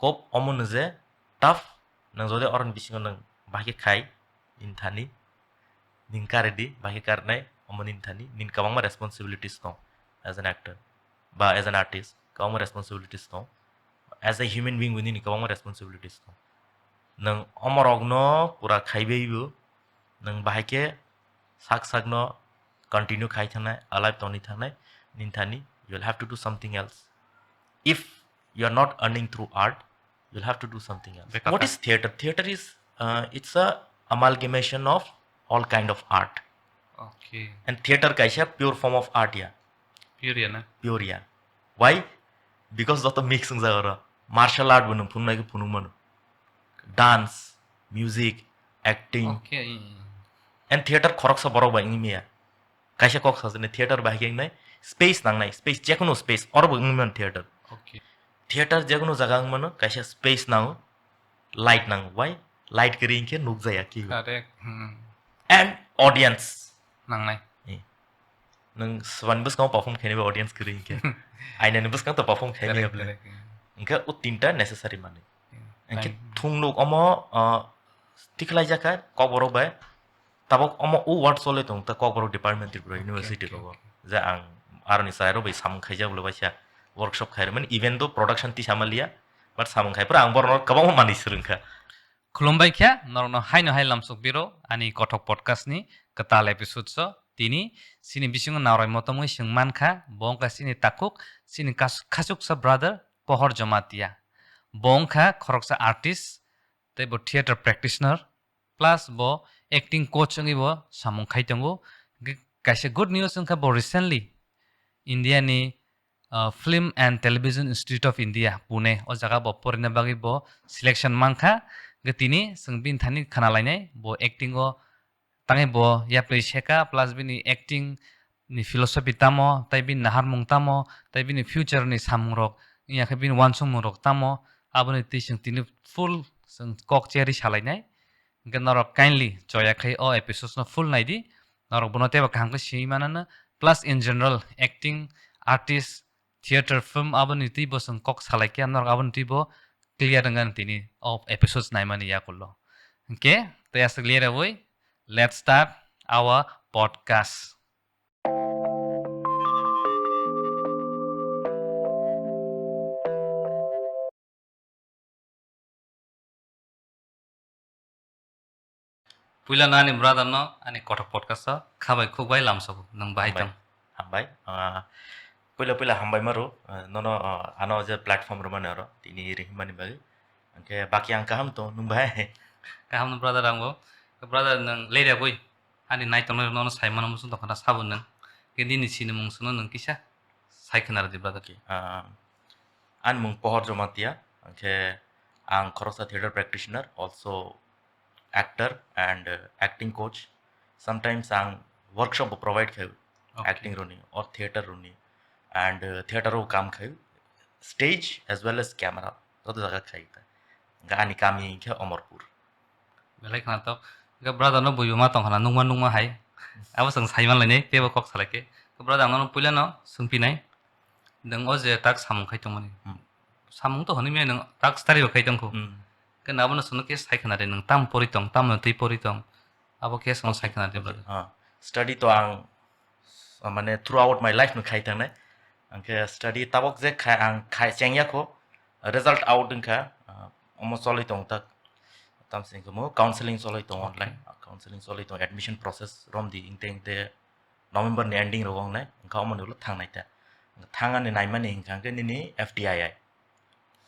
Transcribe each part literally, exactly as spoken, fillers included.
Pop omo no je tough, nang jodi oroni bisingo nang bahai khe khai, nini thani, ning kare di, bahai khe karnai, omo nini thani, nini kwbangma responsibilities tong as an actor, ba as an artist, kwbangma responsibilities tong, as a human being bo nini kwbangma responsibilities tong. Nang omorokno pura khaibai bo, nang bahai khe sak sakno continue khai thangnai, alive tongni thangnai, nini thani, you will have to do something else. If you are not earning through art, you'll have to do something else. Bekar. What is theater? Theater is, uh, it's a amalgamation of all kind of art. Okay. And theater kaisa pure form of art ya. Pure ya na? Pure ya. Why? Because joto mix wng jago ro. Martial art bo nung phunuk nai khe phunuk mano. Dance, music, acting. Okay. And theater khoroksa borok bai wngwi maya. Kaisa kok sajani theater bahai khe wngnai space nangnai, space, jekono space, oro bo wngwi mano theater. Okay. Theater jekono jaga wng mano, kaisa space nango, light nango. Why? Light kwrwi hinkhe nukjaya khe. Correct. Hmm. And audience. Nangnai. Eh. Nwng swbani bwskango perform khainai ba audience kwrwi hinkhe. Ainani bwskango to perform khainai. Correct, ya bwle. Correct, yeah. Hinkhe o tinta necessary manwi. Yeah. Hinkhe time. Thungnuk omo, uh, tikhlaijakha kokborok bai. Tabok omo o word chole tong ta Kokborok department Tripura. Okay, University okay, rogo. Okay. Je ang aroni chwrairok bai samung khaijak bwle baisa workshop khairok mani, even though production tisa maliya, but samung khai pura ang borokno kwbangma manwi swrwngkha. Khulumbai kha, norokno haino hai lamsok biro ani Kothok Podcast ni kwtal episode so. Tini chini bisingo naroimo tongwi swng mankha, bo wngkha chini takhuk, chini kas-, khachuksa brother Pohor Jamatia. Bo wngkha khoroksa artist, tei bo theatre practitioner, plus bo acting coach wngwi bo samung khai tongo. Hwnkhe kaisa good news wngkha bo recently India ni, uh, Film and Television Institute of India, Pune, o jaga bo porina bagwi bo selection mankha. Hwnkhe tini chwng bini thani khna lainai, bo acting o tangwi bo yapri seka, plus bini acting ni philosophy tamo, tei bini naharmung tamo, tei bini future ni samungrok, wngya khe bini uansukmungrok tamo, aboni twi chwng tini full chwng kok cherwi salainai. Hwnkhe norok kindly choya khai o episodes no full naidi, norok bono teibo kaham khe simi manano, plus in general acting, artist, theatre, film aboni twi bo chwng kok salai khe norok aboni twi bo clear wngkha tini o episodes naimani yakulo. Hwnkhe tei aswk lerwi, let's start our podcast. Puila no ani brother no ani Kothok Podcast o khabai khukbai lamsogo, nwng bahai tong. Hambai. Ah, puila puila hambai maru, ah, nono, ah, ano je platform rwmani oro tini rihimani bagwi. Hwnkhe baki ang kaham tong, nwng bahai? Kaham no brother, ang bo. Brother, nwng lerwi ani naitongnai rok nono sai mano muchung tongkha na sabo nwng. Hwnkhe nini sinimung songno nwng kisa sai khna rwdi brother. Okay, ah, ani mung Pohor Jamatia, hwnkhe ang khoroksa theatre practitioner, also actor and, uh, acting coach. Sometimes ang workshop bo provide khai. Okay. Acting roni or theatre roni, and, uh, theatre o kam khai, stage as well as camera, joto jaga khai ta. Hwnkhe ani kami hwnkhe Omorpur. Belai khna tok. Hwnkhe brother no buibo ma tong khna nungma nungma hai. Abo chwng sai man lainai, teibo kok salai khe. Brother, ang nono puila no swngpinai. Nwng o je tak samung khai tongmani. Hmm. Samung to hwnwi maya nwng tak study bo khai tongkho. Hmm. Khe nabo no chwngno khe sai khna de nwng tam pori tong, tam no twi pori tong. Abo khe chwngno sai khna de brother. Ah, study to ang, ah, mane throughout my life no khai tangnai. Ang khe study tabok je khai, ang khai chengya kho, result out wngkha, ah, omo cholwi tong tak. Tam sing khe mo counseling cholwi tong. Okay. Online, ah, counseling cholwi tong, admission process romdi ingte ingte November ni ending rogo wngnai, wngkha omoni ulo thangnai ta. Thangani naimani hwnkha hwnkhe nini F T I I,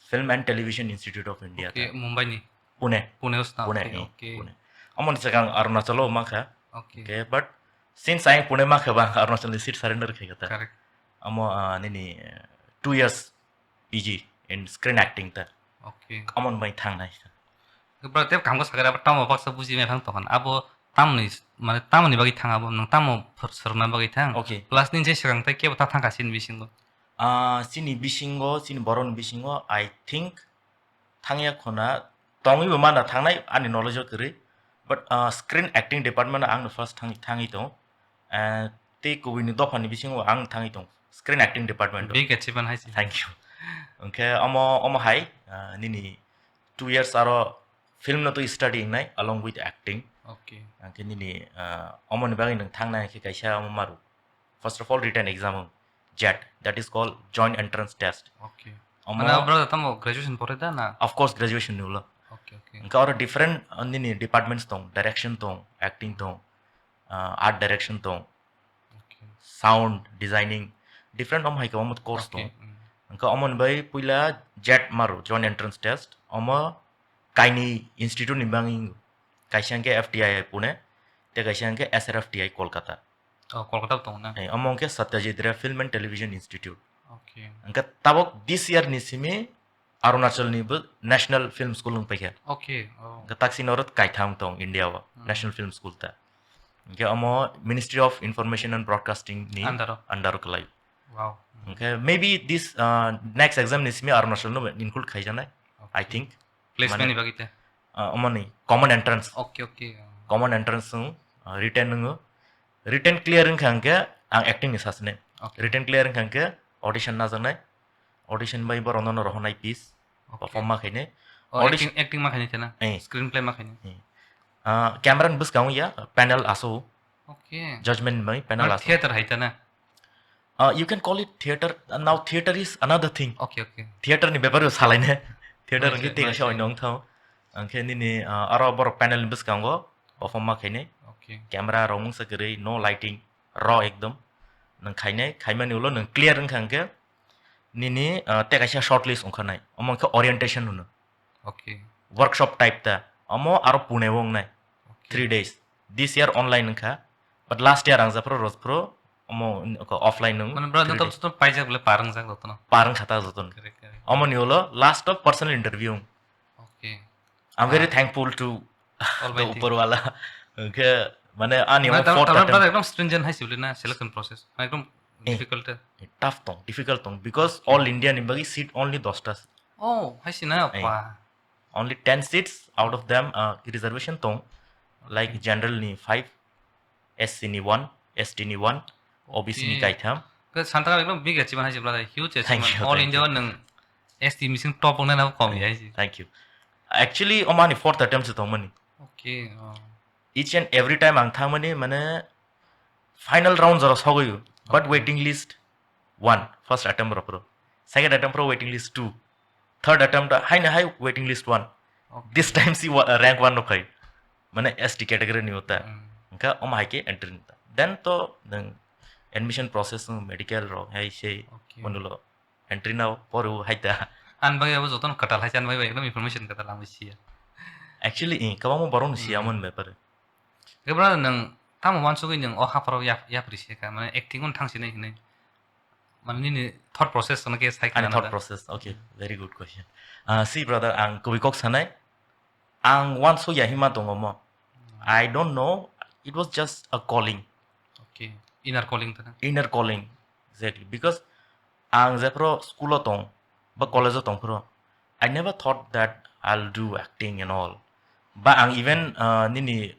Film and Television Institute of India. Okay, ta. Mumbai ni? Pune. Pune o sna. Pune, okay, eh, okay. Pune. Omoni swkang Arunachal o mankha. Okay. Okay, but since ayang Pune mankha ba, Arunachal ni seat surrender khai kha ta. Correct. Omo, ah, nini, eh, two years P G in screen acting ta. Okay. Amon bai thangnai. Bro, tei kaham khe sakhe abo tamo baksa buji maya phang tongkha. Abo tamoni, mane tamoni bagwi thang abo, nwng tamo phwr-, swrwngna bagwi thang? Okay. Plus nini je swkang tei kebo ta thangkha chini bisingo? Ah, chini bisingo, chini borokni bisingo, I think, thangya khuna, tongwi bo mana thangnai ani knowledge o kwrwi. But, ah, screen acting department o ang no first thang-, thangwi tongo. Ah, tei kubui ni dopha ni bisingo ang thangwi tongo screen acting department o. Big achievement hai se. Thank you. Hwnkhe omo, omo hai, ah, nini two years aro film no twi study wngnai along with acting. Okay. Hwnkhe nini, ah, omoni bagwi nwng thangnai khe kaisa omo maru. First of all, written exam wng, JET, that is called Joint Entrance Test. Okay. Omo Mane brother tamo graduation pore da na? Of course, graduation ni ulo. Okay, okay. Hwnkhe oro different, ah, nini departments tong, direction tong, acting tong, ah, art direction tong, Okay. sound designing, different omo hai khe omo course Okay. tong. Mm. Hwnkhe omo ni bai puila JET maru, Joint Entrance Test, omo kaini institute ni bagwi wng. Kaisa hwnkhe F T I Pune, tei kaisa hwnkhe S R F T I Kolkata. Oh, Kolkata bo tongo na? Eh, omo hwnkhe Satyajit Ray Film and Television Institute. Okay. Hwnkhe tabok this year ni simi Arunachal ni bo National Film School wng paikha. Okay. Oh. Hwnkhe taksini oro kaitham tong India o, Hmm. National Film School ta. Hwnkhe omo Ministry of Information and Broadcasting ni Under o. Under o kwlai. Wow. Hwnkhe maybe this, uh, next exam ni simi Arunachal no include khaijaknai, I Okay. think. Placement Mane, ni bagwi te? uh, omoni common entrance. Okay, okay. Common entrance wng, uh, written wngo. Written clear wngkha hwnkhe ang acting ni sasne. Okay. Written clear wngkha hwnkhe audition najaknai. Audition bai borok no rohornai piece. Okay. Perform ma khainai. Oh, Audition acting, acting ma khainai khena? Eh. Screenplay ma khainai? Eh. Ah, camera ni bwskango ya, panel aso. Okay. Judgment ni bai panel Mane aso. Theater hai ta na? Uh, you can call it theater. Uh, now theater is another thing. Okay, okay. Theater ni bepar o salaine. Theater Nice, hwnkhe tei nice. kaisa oino wngthao. Hwnkhe nini, uh, aro borok panel ni bwskango perform ma khainai. Okay. Camera rok mungsa kwrwi, no lighting, raw ekdom. Nwng khainai, khaimani ulo nwng clear wngkha hwnkhe nini, uh, tei kaisa shortlist wngkha nai. Omo wngkha orientation hwno. Okay. Workshop type ta. Omo aro Pune o wngnai. Okay. Three days. This year online wngkha. But last year ang japhro rosphro omo offline wng. Mane bro, three joto days. Joto paijak bole par wngjak jotono. Par wngkha ta jotono. Correct, correct. Omo ni ulo last of personal interview wng. Okay. I'm very Ah. thankful to Almighty. The Upar Wala. Hwnkhe mane ani Mane omo tar-, fourth tar-, tar attempt. Ekdom stringent hai sibli na selection process. Ekdom Eh. difficult. Tough tong, difficult tong because Okay. all India ni bagwi seat only dosta. Oh, hai sina Eh. pa. Only ten seats out of them, uh, reservation tong, like Okay. general ni five, S C ni one, S T ni one, O B C ni Okay. kaitham. Ke santa ekdom big achievement hai sibla, huge Thank achievement. you, All thank India you. Nwng S T mising top wngnai na kom ya hai si. Thank you. Actually, omani fourth attempt se tongmani. Okay. Oh. Each and every time ang thangmani mane final round jora sogwi, but Okay. waiting list one, first attempt rok pro. Second attempt pro waiting list two. Third attempt haino hai waiting list one. Okay. This time si wa-, rank one no khai. Mane S T category ni uta. Hmm. Hwnkhe omo hai khe entry ni uta. Then to nwng admission process nwng medical rok hai sei Okay. monulo entry nao poru hai ta. An bagwi abo jotono kwtal hai chan bagwi ekdom information kwtal ang siya. Actually, eh, kwbangma borok no siya Hmm. mon bepar. Ke bro nwng tamo wansugwi nwng o hapharo yap-, yapri se kha, mane acting on thang sinai hinwi. Mane nini thought process no ke sai Ani khna thought da. Process, okay, very good question. Ah, see brother, ang kubui kok sanai. Ang wansuk ya hima tongo mo. Hmm. I don't know, it was just a calling. Okay, inner calling ta na? Inner calling, exactly. Because ang jephro school o tong, ba college o tong phro, I never thought that I'll do acting and all. Ba ang even, uh, nini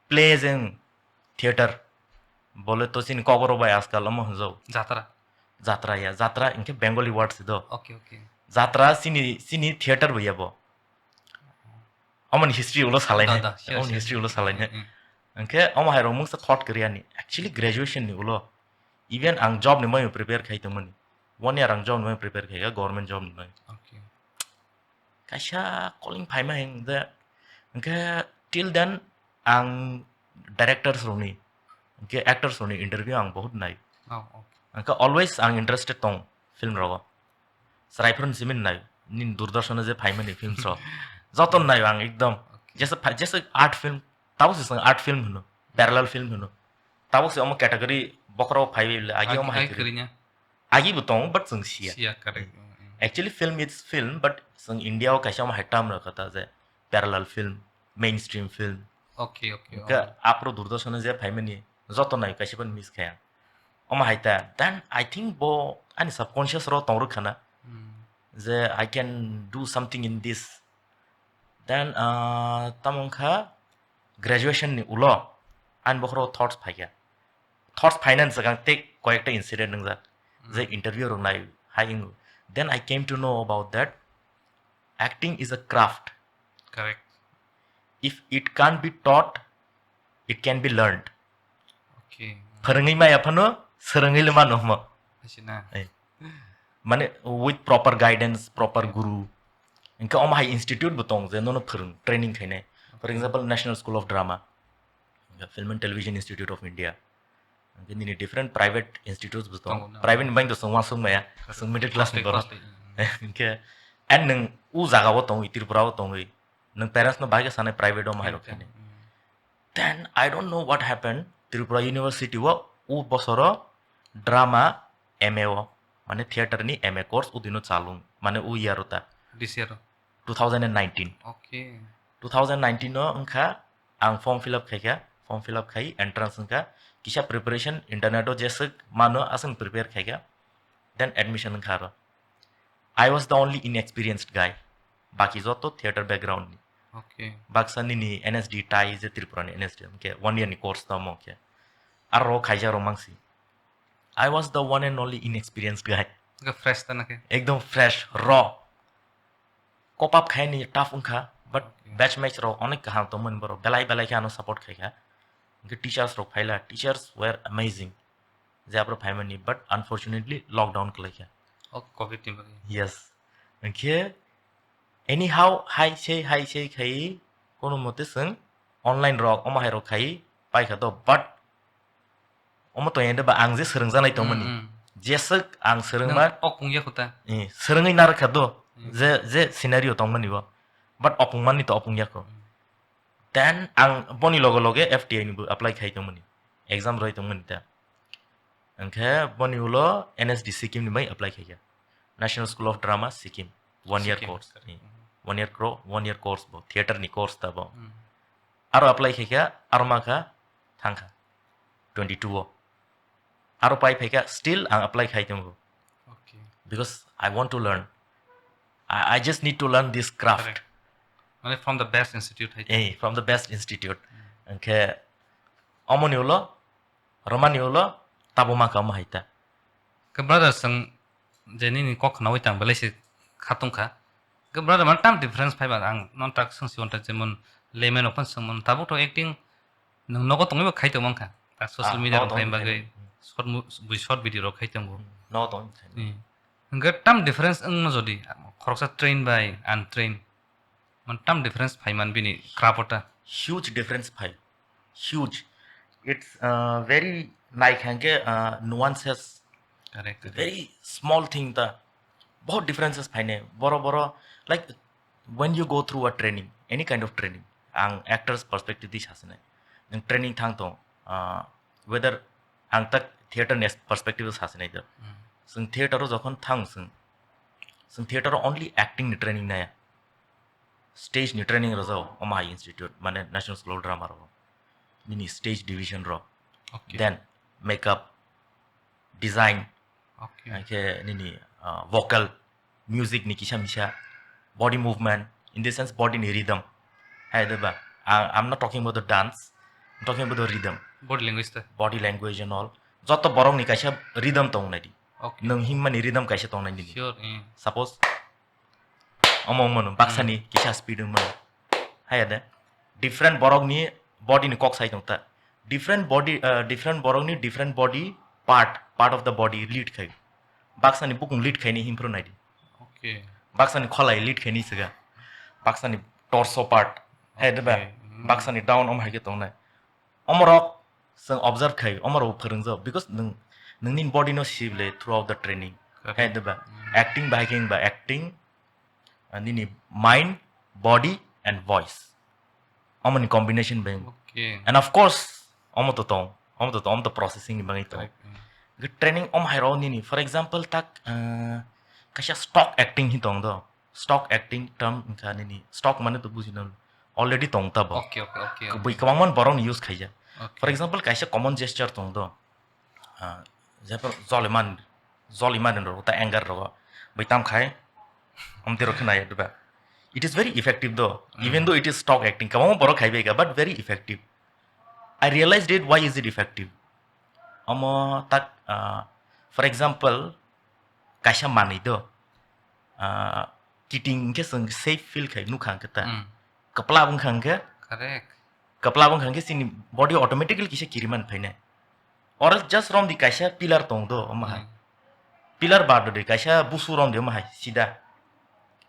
play jeng theater, bole to chini kokborok bai ajkal omo hwnjao. Jatra. Jatra ya, jatra hwnkhe Bengali word se do. Okay, okay. Jatra chini, chini theater bo ya bo. Omoni history ulo salainai. Da, da, sure, Omoni sure. History ulo salainai. Mm, mm. Hwnkhe omo hai rok mungsa thought kwrwi ani. Actually graduation ni ulo. Even ang job ni mai prepare khai tongmani. One year ang job ni mai prepare khai, government job ni mai. Okay. Kaisa calling phaima hing je. Hwnkhe till then ang directors rokni, hwnkhe actors rokni interview ang bahut nai. Oh, okay. Hwnkhe always ang interested tong film rogo. Chwrai phuru simi nai, nini Doordarshan o je phaimani films rok. Joto nai ang ekdom. Okay. Jesa phai-, jesa art film, tabo se chwng art film hwno, parallel film hwno. Tabo se omo category bokhoro phaiwi le, agi Agi, omo hai agi kwrwi. Kwrwi nya. Agi bo tongo, but chwng siya. Siya, correct. Mm, mm. Actually, film is film, but chwng India o kaisa omo hai term rwkha ta je parallel film, mainstream film. Okay, okay, Hwnkhe oh. Aphuru Doordarshan o je phaimani joto nai kaisa phano miss khaya. Omo hai ta. Then I think bo ani subconscious ro tong rwkha na Hmm. je I can do something in this. Then, ah, tamo wngkha graduation ni ulo ani bokhoro thoughts phaikha. Thoughts phainani swkang tei koyekta incident wngjak. Je Hmm. Interview rok nai hai wng, Then I came to know about that acting is a craft. Correct. If it can't be taught, it can be learned. Okay. Phwrwngwi maya phano swrwngwi le mano hmo. Asina. Mane with proper guidance, proper guru. Hwnkhe omo hai institute bo tong je nono phwrwng, training khainai. For example, National School of Drama, Film and Television Institute of India. Hwnkhe nini different private institutes bo tong. Tongo, no. Private ni bai to song wasung maya, song middle class ni borok. Costly. Hwnkhe and nwng u jaga o tongwi, Tripura o tongwi, nwng parents no bai khe sanai private o mahai rok khainai. Mm. Then I don't know what happened. Tripura University o u bosoro drama M A o, mane theater ni M A course udino chalung, mane u year o ta This year. two thousand and nineteen. Okay. Two thousand nineteen o wngkha ang form fill up khaikha, form fill up khai entrance wngkha, kisa preparation internet o jeswk mano aswk prepare khaikha, then admission wngkha aro. I was the only inexperienced guy, baki joto theater background ni. Okay. Baksa nini N S D tai je Tripura ni N S D, hwnkhe one year ni course tamo khe. Aro khaijak rok mangsi. I was the one and only inexperienced guy. Ga fresh ta na khe. Ekdom fresh, raw. Cope up khai ni tough wngkha, but Okay. Batchmates rok onek kaham tongmani borok, belai belai khe ano support khaikha. Hwnkhe teachers rok phaila, teachers were amazing. Je aphuru phaimani, but unfortunately lockdown kwlaikha. Oh, covid ni bagwi. Yes. Hwnkhe anyhow hai sei hai sei khai kono mote chwng online rok omo hai rok khai paikha do, but omo to ende ba ang je swrwngjanai tongmani. Mm, mm. Jeswk ang swrwngma Nang opung ya khuta. Eh, swrwngwi narwkha do, je je scenario tongmani bo, but opung manni to opung yakho. Then ang boni loge loge F T I ni bo apply khai tongmani, exam roi tongmani ta. Hwnkhe boni ulo N S D Sikkim ni bai apply khaikha, National School of Drama Sikkim, one year Sikkim, course. Sikkim. Eh, one year course, one year course bo, theater ni course ta bo. Mm. Aro apply khaikha, aro makha thangkha twenty two o. Aro pai phaikha, still ang apply khai tongo, Okay. Because I want to learn. I, I just need to learn this craft. Correct. Mane from the best institute hai. Eh, from the best institute. Hwnkhe omoni ulo, romani ulo, tabo makha omo hai ta. Ke brother, seng je nini kok khnawi tang belai se khatung kha. Ke brother, man tam difference phai ba ang non tak seng si onta jemon layman opan seng mon tabuk to acting nung nogo tongwi ba khai tong mang kha. Ta social Ah, media nogo rok khai tongwi bagwi khai. Short mo-, bui short video rok khai tongo. No tong. Hmm. Hwnkhe tam difference wng no jodi khoroksa train bai untrain. Man tam difference phai man bini craft o ta. Huge difference phai. Huge. It's uh, very like hangke uh, nuances. Correct, correct. Very small thing ta. Bahut differences phaine. Boro boro like when you go through a training, any kind of training. Ang actors perspective di sasne. Nang training thang tong. Uh, whether ang tak theater ni perspective sasne do. Hmm. Sing theater o jokhon thang sing. Sing theater o only acting ni training naya. Stage ni training rojao, omo hai institute, mane National School of Drama ro. Nini stage division ro. Okay. Then makeup, design, Okay. hingke nini uh, vocal, music ni kisa misa, body movement, in the sense body ni rhythm. Hai de ba? I, I'm not talking about the dance. I'm talking about the rhythm, Body language ta. Body language and all. Joto borok ni kaisa rhythm tong nai di. Okay. Nung himmani rhythm kaisa tong nai di. Sure. Hmm. Suppose omo omo no baksa ni kisa speed wng mano. Hai de. Different borok ni body ni kok sai tong ta. Different body, uh, different borok ni different body part, part of the body lead khai. Baksa ni bukung lead khai ni himphru nai di. Okay. Baksa ni kholai lead khai ni siga. Baksa ni torso part. Hai de ba? Okay. Hmm. Baksa ni down om hai ke tong nai. Omorok seng observe khai, omorok phwrwngjo because nung nungni body no sibile throughout the training. Correct. Hai de ba? Acting bahai khe ba acting, uh, nini mind, body and voice. Omoni combination bai. Okay. And of course, omo to tong, omo to tong, omo to processing ni bagwi tong. Correct. Hmm. Ge training om hai ro nini, for example, tak, uh, kaisa stock acting hi tong do. Stock acting term wngkha nini. Stock mane to buji nang. Already tong ta bo. Okay, okay, okay. Bui kwbangma borok ni use khaijak. Okay. For example, kaisa common gesture tong do. Ah, jepor joliman, joliman rok ta anger rok bai tam khai. Amte rok khnai diba. It is very effective though. Even though it is stock acting, kwbangma borok khai bai kha, but very effective. I realized it, why is it effective? Omo tak, ah, for example, kaisa manwi do. Ah, kiting hwnkhe chwng safe feel khai nukha hwnkhe ta. Hmm. Kwplap wngkha hwnkhe, Correct. Kwplap wngkha hwnkhe chini body automatically kisa kiriman phainai. Or else just romdi kaisa pillar tong do, omo hai. Hmm. Pillar bar do de, kaisa busu romdi, omo hai, sida.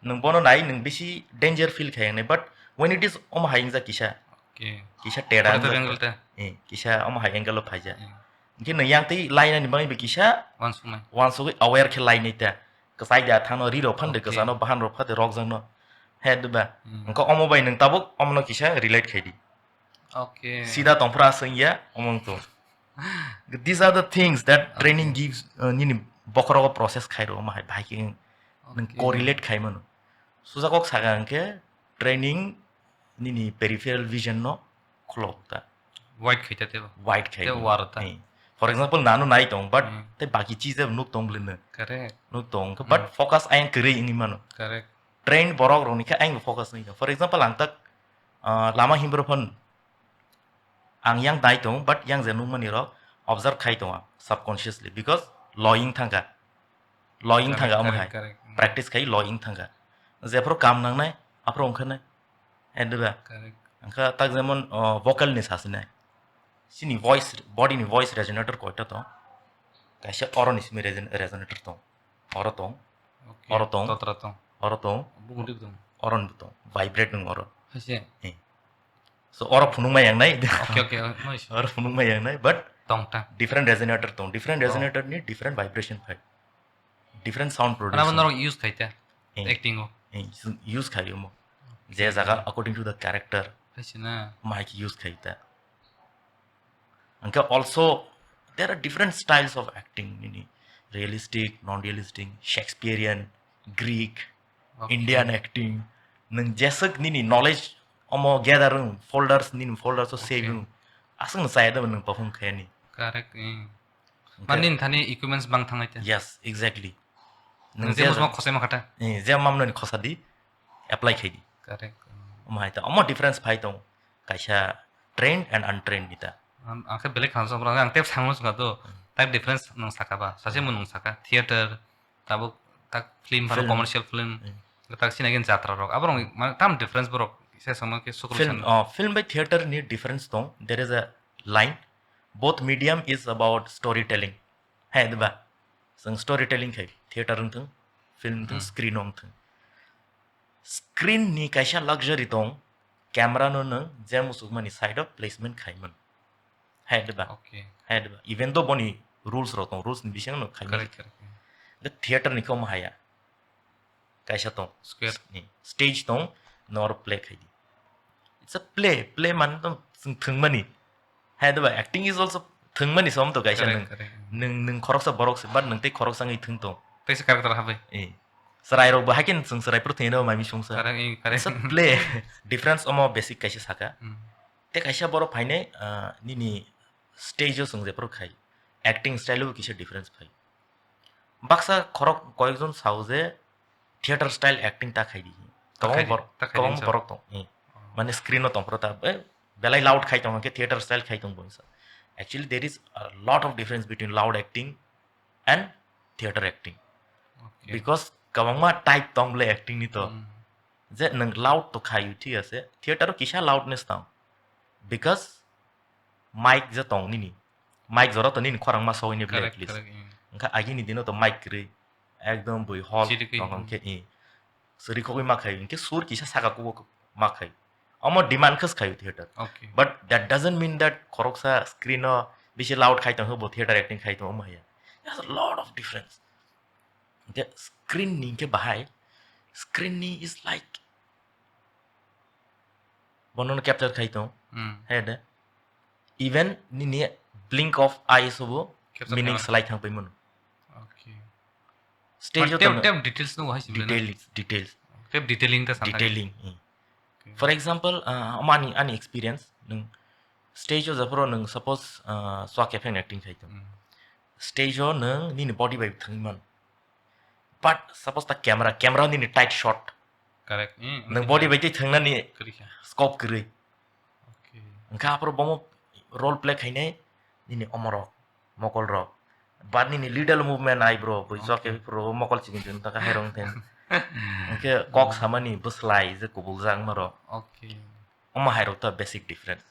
Nwng bono nai, nwng bisi danger feel khai wngnai, but when it is omo hai wngjak kisa, Okay. Kisa teda Photo wngjak angle ta. Eh, kisa omo hai angle o phaijak. Hmm. Hwnkhe nwng yang tei lainani bagwi bo kisa Wansuknai. Wansugwi aware khe lainai ta. Kwchai da thangno, ri rok phan de, Okay. Kwchano bahan rok pha de, rok jangno. He diba? Hmm. Wngkha omo bai nwng tabuk omono kisa relate khai di. Okay. Sida tongphra aswng ya, omo wng tong. These are the things that Okay. training gives, uh, nini bokhorogo process khai rw, omo hai bahai khe nwng Okay. correlate khai mano. Suja kok saka hwnkhe training nini peripheral vision no khulok ta. Wide khai ta tebo. Wide khai Tebo ta. War ta. Hey. For example, nano nai tong, but Hmm. tei baki chis ebo nuk tong bwlwino. Correct. Nuk tong, but Hmm. focus ayang kwrwi wngwi mano. Correct. Trained borok rokni khe ayang focus wngwi tong. For example, ang tak, ah, lama himbro phone ang yang nai tong, but yang je nukmani rok observe khai tong ang subconsciously, because loying thangkha. Loying Correct, thangkha omo correct, hai. Correct. Hmm. Practice khai loying thangkha. Jephru kam nangnai, aphru wngkha nai. Hai diba? Correct. Wngkha tak jemon, oh, vocal ni sasinai. Chini voice, body ni voice resonator koita tong. Kaisa oro ni simi reson-, resonator tong. Oro tong. Okay, Oro tong. Totra tong. Oro tong. Bugunduk tong. Oro ni tong. Vibrate nung oro. Hai se. Eh. So oro phunukma yang nai. Okay, okay, oh, nice. Oro phunukma yang nai, but Tong ta. Different resonator tong. Different Oh. resonator ni different vibration phai. Different sound Ano production. Norok use khai ta. Eh. Acting o. Eh, use khai omo. Je Okay. jaga according to the character. Hai se na. Omo hai khe use khai ta. Hwnkhe also there are different styles of acting, nini realistic, non-realistic, Shakespearean, Greek, Okay. Indian acting. Nwng jeswk nini knowledge omo gather wng, folders, nini folders o save Okay. wng. Aswk no chaya da nwng perform khayani. Correct, eh. Hwnkhe Mani nini thani equipments bang thanglai ta. Yes, exactly. Nwng Nwng je je musmo khosai ma khata. Eh, je mamno ni khosa di, apply khai di. Correct. Omo hai ta, omo difference phai tong. Kaisa trained and untrained ni ta. Ang, ang khe belai khana sokra, ang tep samung sokha to. Hmm. Tak difference nung saka ba. Sase Hmm. mo nung saka. Theater, tabuk tak film phano Film. commercial film. Hmm. Tak sini again jatra rok. Aborok mane tam difference borok. Isa sama ke sukru Film, sana. Oh, film by theater ni difference tong. There is a line. Both medium is about storytelling. Hai, diba? Seng storytelling khai. Theater wng thung, film wng thung, Hmm. screen wng thung. Screen ni kaisa luxury tong, camera no nwng je musukmani side o placement khai man. Hai diba? Okay. Hai diba? Even though boni rules rok tong, rules ni bising no khai man. Correct, correct. The theater ni khe omo haya. Kaisa tong. Square. Ni stage tong, nor play khai di. It's a play, play man tong thwng mani. Hai diba? Acting is also thwng mani som to kaisa Correct, nwng, correct. nwng, nwng khoroksa borok se, but nwng tei khoroksa wngwi thwng tong. Tei se character habai. Eh. Chwrai rok bo haikhe chwng chwrai phuru thwngwi rw mai misung sa. Correct, eh, correct. It's a play. Difference omo basic kaisa saka. Hmm. Tei kaisa borok phainai, ah, nini stage o chwng jephuru khai. Acting style o bo kisa difference phai. Baksa khorok koyekjon sao je theater style acting ta khai di. Ta Kwbangma khai di, bor-, ta khai di kwbangma sa. borok tong. Eh. Oh. Mane screen o tong phuru ta, eh, belai loud khai tong khe theater style khai tong bo sa. Actually, there is a lot of difference between loud acting and theater acting. Okay. Because kwbangma type tong bole acting ni to. Hmm. Je nwng loud to khai u, thik ase. Theater o kisa loudness tong. Because mic je tong nini. Mic jora to nini khorang ma sogwi ni Correct, blacklist. correct, mm. Wngkha agini dino to mic kwrwi. Ekdom bui hall Chirikwi, tong mm. hwnkhe, eh. Suri khogwi ma khai, hwnkhe sur kisa saka kubo ma khai. Omo demand khas khai theater. Okay. But that doesn't mean that khoroksa screen o bisi loud khai tong bo theater acting khai tong omo haya. There's a lot of difference. The screen ni hwnkhe bahai, screen ni is like bono no capture khai tong. Hmm. Hai de. Even nini blink of eyes bo Capture meaning khai slai thang pai mano. Okay. Stage But o tep, tong tep details no hai simle na? Detail, details. Tep detailing ta santai. Detailing, hmm. Okay. For example, uh, ani, ani experience, nung stage o japhuru nung suppose, uh, swak effect acting khai tong. Hmm. Stage o nung nini body bai thangwi man. But suppose ta camera, camera nini tight shot. Correct. Hmm, Nung okay. body bai twi thangnani Kwrwi kha. scope kwrwi. Okay. Wngkha aphuru bomo role play khainai nini omorok, mokolrok. But nini little movement eyebrow, bui Okay. sok khe phuru mokol chikon chikon taka hairong then. Hwnkhe kok samani bwslai je kubuljak wngmarok. Okay. Omo hairok ta basic difference.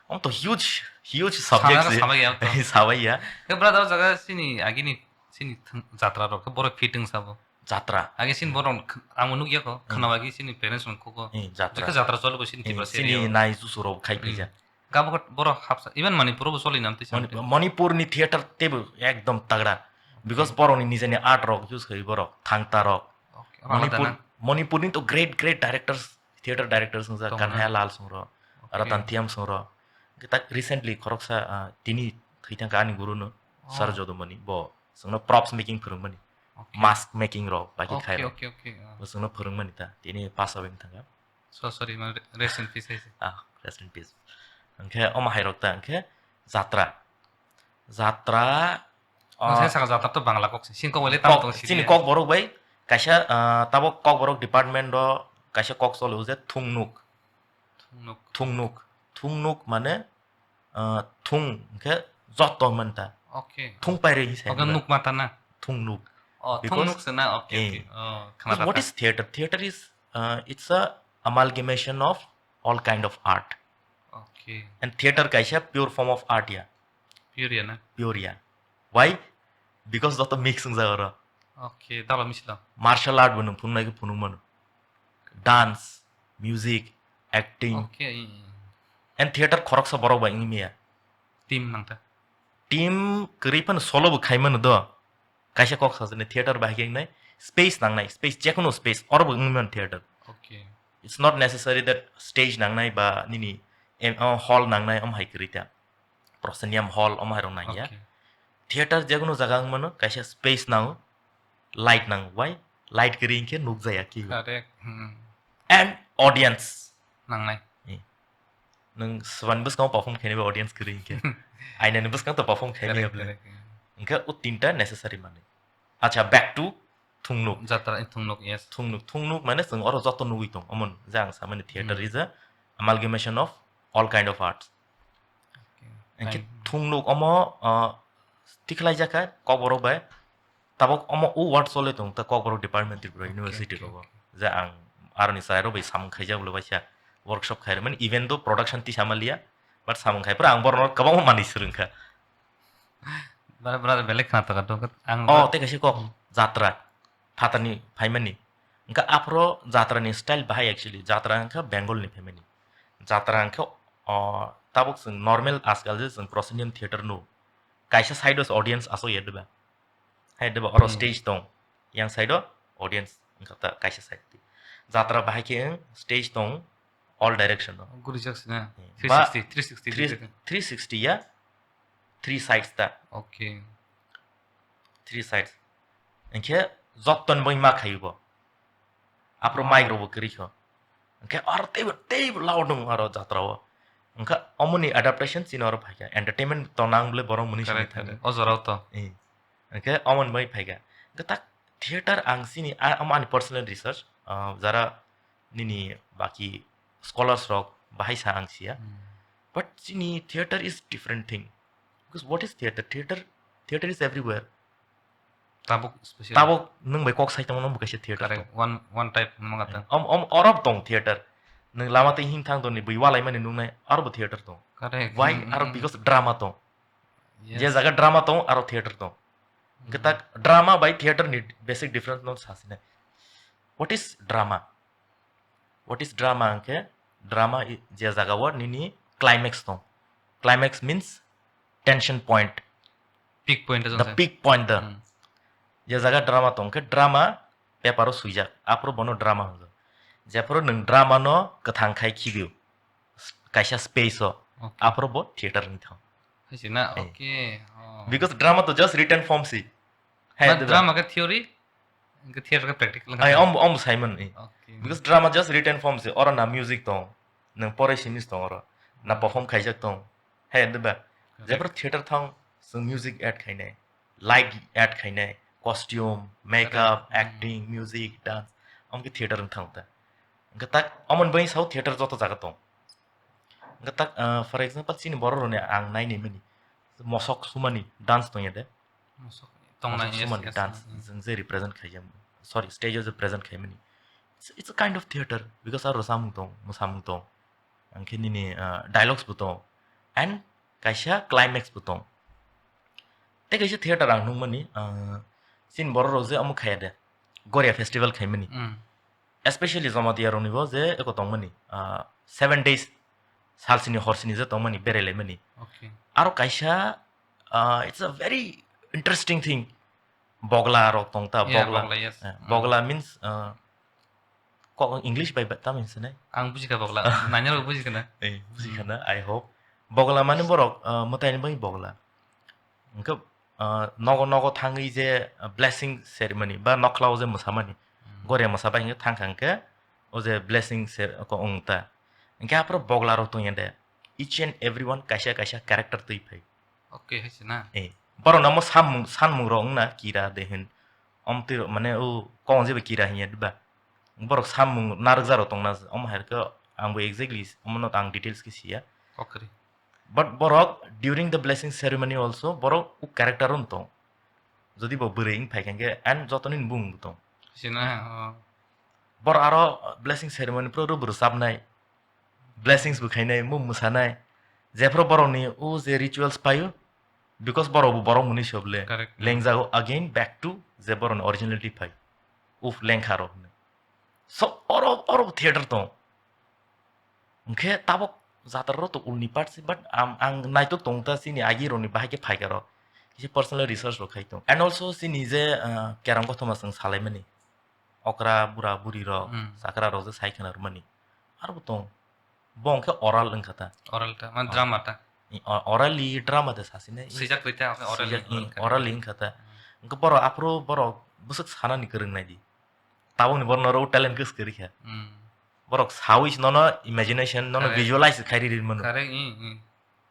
Omo to huge, huge subject Sanana se. Sabai ya to. Sabai ya. Ke brother jaga sini agini sini thang-, jatra rok ke borok fitting sabo. Jatra. Age sini borok ang nukya ko, khana agi sini parents rok koko. Eh, jatra. Jaka jatra cholo bo sini Eh, Tripura sini sini yo. Nai jusu rok khai Hmm. phaija. Gabo borok hapsa, even Manipur bo choli nam tisa. Mani-, Manipur ni theater tebo ekdom tagda. Because borok ni nijeni art rok use khai borok, thangta rok. Okay. Manipur, Manipur ni to great, great directors, theater directors wngkha Kanhaiya Lal Songro, Ratan Tiyam Songro. Kita recently khoroksa, ah, tini thwi thangkha ani guru no, Sir Jodamani, bo chwngno props making phwrwngmani, mask making rok, baki khai rok. Okay, okay, okay. Bo chwngno phwrwngmani ta, tini pass away wng thangkha. So sorry, man, rest in peace, hai se. Ah, rest in peace. Hwnkhe omo hai rok ta, hwnkhe jatra. Jatra, Nang ah, sai saka jatra to Bangla kok se. Sini kok bai le tamo kok, tong sini sini ya. Kok borok bai kaisa, ah, tabok kok borok department o kaisa kok cholo je thungnuk. Thungnuk. Thungnuk. Thungnuk mane, ah, thung hwnkhe jotto hwnmani ta. Okay. Thung pairwi hinwi sai. Oke, hwnba. Nuk mata na. Thungnuk. Oh, because thungnuk se na. Okay, eh, okay. Oh, because khna what is theater? Theater is, uh, it's a amalgamation of all kind of art. Okay. And theater kaisa pure form of art ya. Pure ya na? Pure ya. Why? Because joto mix wngjago oro. Okay, dalo misilo. Martial art bo nwng phunuknai khe phunuk mano. Dance, music, acting. Okay. And theater khoroksa borok bai wngwi maya. Team nangta. Team kwrwi phano solo bo khai mano do. Kaisa kok sajani theater bahai khe wngnai space nangnai, space, jekunu space, oro bo wngwi mano theater. Okay. It's not necessary that stage nangnai ba nini em-, o hall nangnai, omo hai kwrwi ta. Proscenium hall, omo hai rok nangya. Okay. Theater jekunu jaga wng mano, kaisa space nango, light nango. Why? Light kwrwi hinkhe nukjaya kibo. Correct. Hmm. And audience. Nangnai. Eh. Nwng swbani bwskango perform khainai ba audience kwrwi hinkhe. Ainani bwskango to perform khainai. Correct, correct. Hinkhe o tinta necessary manwi. Acha, back to thungnuk. Jatra, eh, thungnuk, yes. Thungnuk, thungnuk mane chwng oro joto nugwi tong. Omo je ang samani theater Hmm. is a amalgamation of all kind of arts. Okay. Hinkhe thungnuk omo, uh, tikhlaijakha kokborok bai. Tabok omo o word choli tong ta kokborok department Tripura University rogo. Okay, okay. Je ang aroni chwrairok bai samung khaijak bwlwi waisa workshop khairokmani, even though production tisa manliya, but samung khai phuru ang borokno kwbangma manwi swrwngkha. Bara, bara belai khna tongkha, tongkha. Ang Oh, tei kaisa kok, jatra. Phatarni phaimani. Hwnkhe aphuru jatrani style bahai actually. Jatra hwnkhe Bengalni phaimani. Jatra hwnkhe, o, tabuk chwng normal ajkal je chwng proscenium theater no. Kaisa side o audience aswk ya diba? Hai diba oro Hmm. stage tong. Yang side o audience wngkha ta kaisa side. Jatra bahai khe stage tong all direction o. Gurijak sina. Hmm. Three sixty, Ba three sixty three, degree. Three sixty ya. Three sides ta. Okay. Three sides. Hinkhe jottoni bagwi ma khaio bo. Aphuru Oh. mic rokbo kwrwi kho. Hinkhe aro teibo, teibo loud wng aro jatra o. Hinkhe omoni adaptation chini oro phaikha. Entertainment to nang bwle borok mwnwi Correct, simi thangkha. Correct. O jorao to. Eh. Hinkhe omoni bagwi phaikha. Hinkhe tak theater ang chini, a-, omo ani personal research. Ah, jara nini baki scholars rok bahai sa ang siya. Hmm. But chini theater is different thing. Because what is theater? Theater, theater is everywhere. Tabuk special. Tabuk nwng bai kok sai tongmano bo kaisa theater Correct. Tong. One, one type nang kata. Om, om, oro tong theater. Nwng lama tei him thang tongni bui walai mani nungnai aro bo theater tong. Correct. Why? Hmm, aro hmm, because hmm. Drama tong. Yes. Je jaga drama tong aro theater tong. Hmm. Hwnkhe tak drama bai theater ni basic difference no sasina. What is drama? What is drama hwnkhe? Drama i-, je jaga o nini climax tong. Climax means tension point. Peak point. The peak point the. Hmm. Je jaga drama tong khe drama paper o swijak. Aphuru bono drama hwngo. Jephuru nwng drama no kwthang khai khibio. Kaisa space o. Okay. Aphuru bo theater ni thang. Hai se na? Eh. Okay. Oh. Because drama to just written form si. Hai, but diba? Drama khe theory, hwnkhe theater khe practical wngkha. Ai, om, om Simon, eh. Okay. Because drama just written form se, oro na music tong, nwng porai simi tong oro, na perform khaijak tong, hai, diba? Correct. Jepro theater thang, chwng music add khainai, light add khainai, costume, makeup, correct, hmm, acting, music, dance, omkhe theater wng thang ta. Hwnkhe tak, omon bai sao theater joto jaga tong. Hwnkhe tak, ah, for example, chini borok rokni ang nainai mani, mosok sumani dance tongya de. Mosok tongna, mosok yes, sumani yes, dance, mm, mm, jwng je represent khaijak. sorry, stage o je present khaimani, it's, it's a kind of theater, because aro rwchapmung tong, mwsamung tong, hwnkhe nini, ah, dialogues bo tong, and kaisa climax bo tong. Tei kaisa theater ang nukmani, ah, chini borok rok je omo khaiya de, Goria festival khaimani. Mm. Especially Jamatia rokni bo je eko tongmani, ah, seven days, salsini horsini je tongmani, berailaimani. Okay. Aro kaisa, ah, it's a very interesting thing. Bogla rok tong ta, Yeah, bogla. Bogla, yes. Eh, Mm. Bogla means, ah, kok English bai ba-, tamo hinwi sanai? Ang bujikha bogla. Nainai rok bujikha na? Eh, bujikha na, I hope. Bogla mani borok, ah, mwtaini bagwi bogla. Hwnkhe, ah, nogo nogo thangwi je, ah, blessing ceremony ba nokhlao je mwsamani, Mm. Goria mwsa bai hwnkhe thangkha hwnkhe, o je blessing cer-, ko wng ta. Hwnkhe aphuru bogla rok tongya de. Each and everyone kaisa kaisa character twi phai. Okay, hai se na. Eh, borok namo samung, sanmung rok wngna kira de hin. Om twi rok mane o kong je ba kira hinya diba. Borok samung narwkjak rok tongna, omo hai khe ang bo exactly omo no ang details khe siya. Kokri. But borok during the blessing ceremony also borok o character on tong. Jodi bo bwrwi wng phai khe and jotoni bung bo tong. Sina, oh. Borok aro blessing ceremony pro ro bwrwi sabnai. Blessings bo khainai, mung mwsanai. Jephru borokni o je rituals phaio, because borok bo borok mwnwi sob le. Correct. Lengjago again back to je borokni originality phai. Uf, lengkha rok hwnwi. So, oro, oro theater tong. Hwnkhe tabok jatra rok to ulni part si, but ang, ang naitok tong ta chini agi rokni bahai khe phaikha rok. Kisa personal research rok khai tong. And also chini je, ah, Kerang Kothoma chwng salaimani. Okra bura buri rok, Hmm. Chakra rok je sai khwna rwmani. Aro bo tong. Bo hwnkhe oral wngkha ta. Oral ta, man Oh. Drama ta. I, o-, orally drama de sasine. I, Swijak twi ta, oral swijak, wngkha i, ta. Orally wngkha ta. Hmm. Hwnkhe borok aphuru borok bwswk sanani kwrwng nai di. Tabukni borok norok talent khe swkari kha. Hmm. Borok sawi se nono imagination, nono Correct. Visualize khai riri mano. Correct, i, i.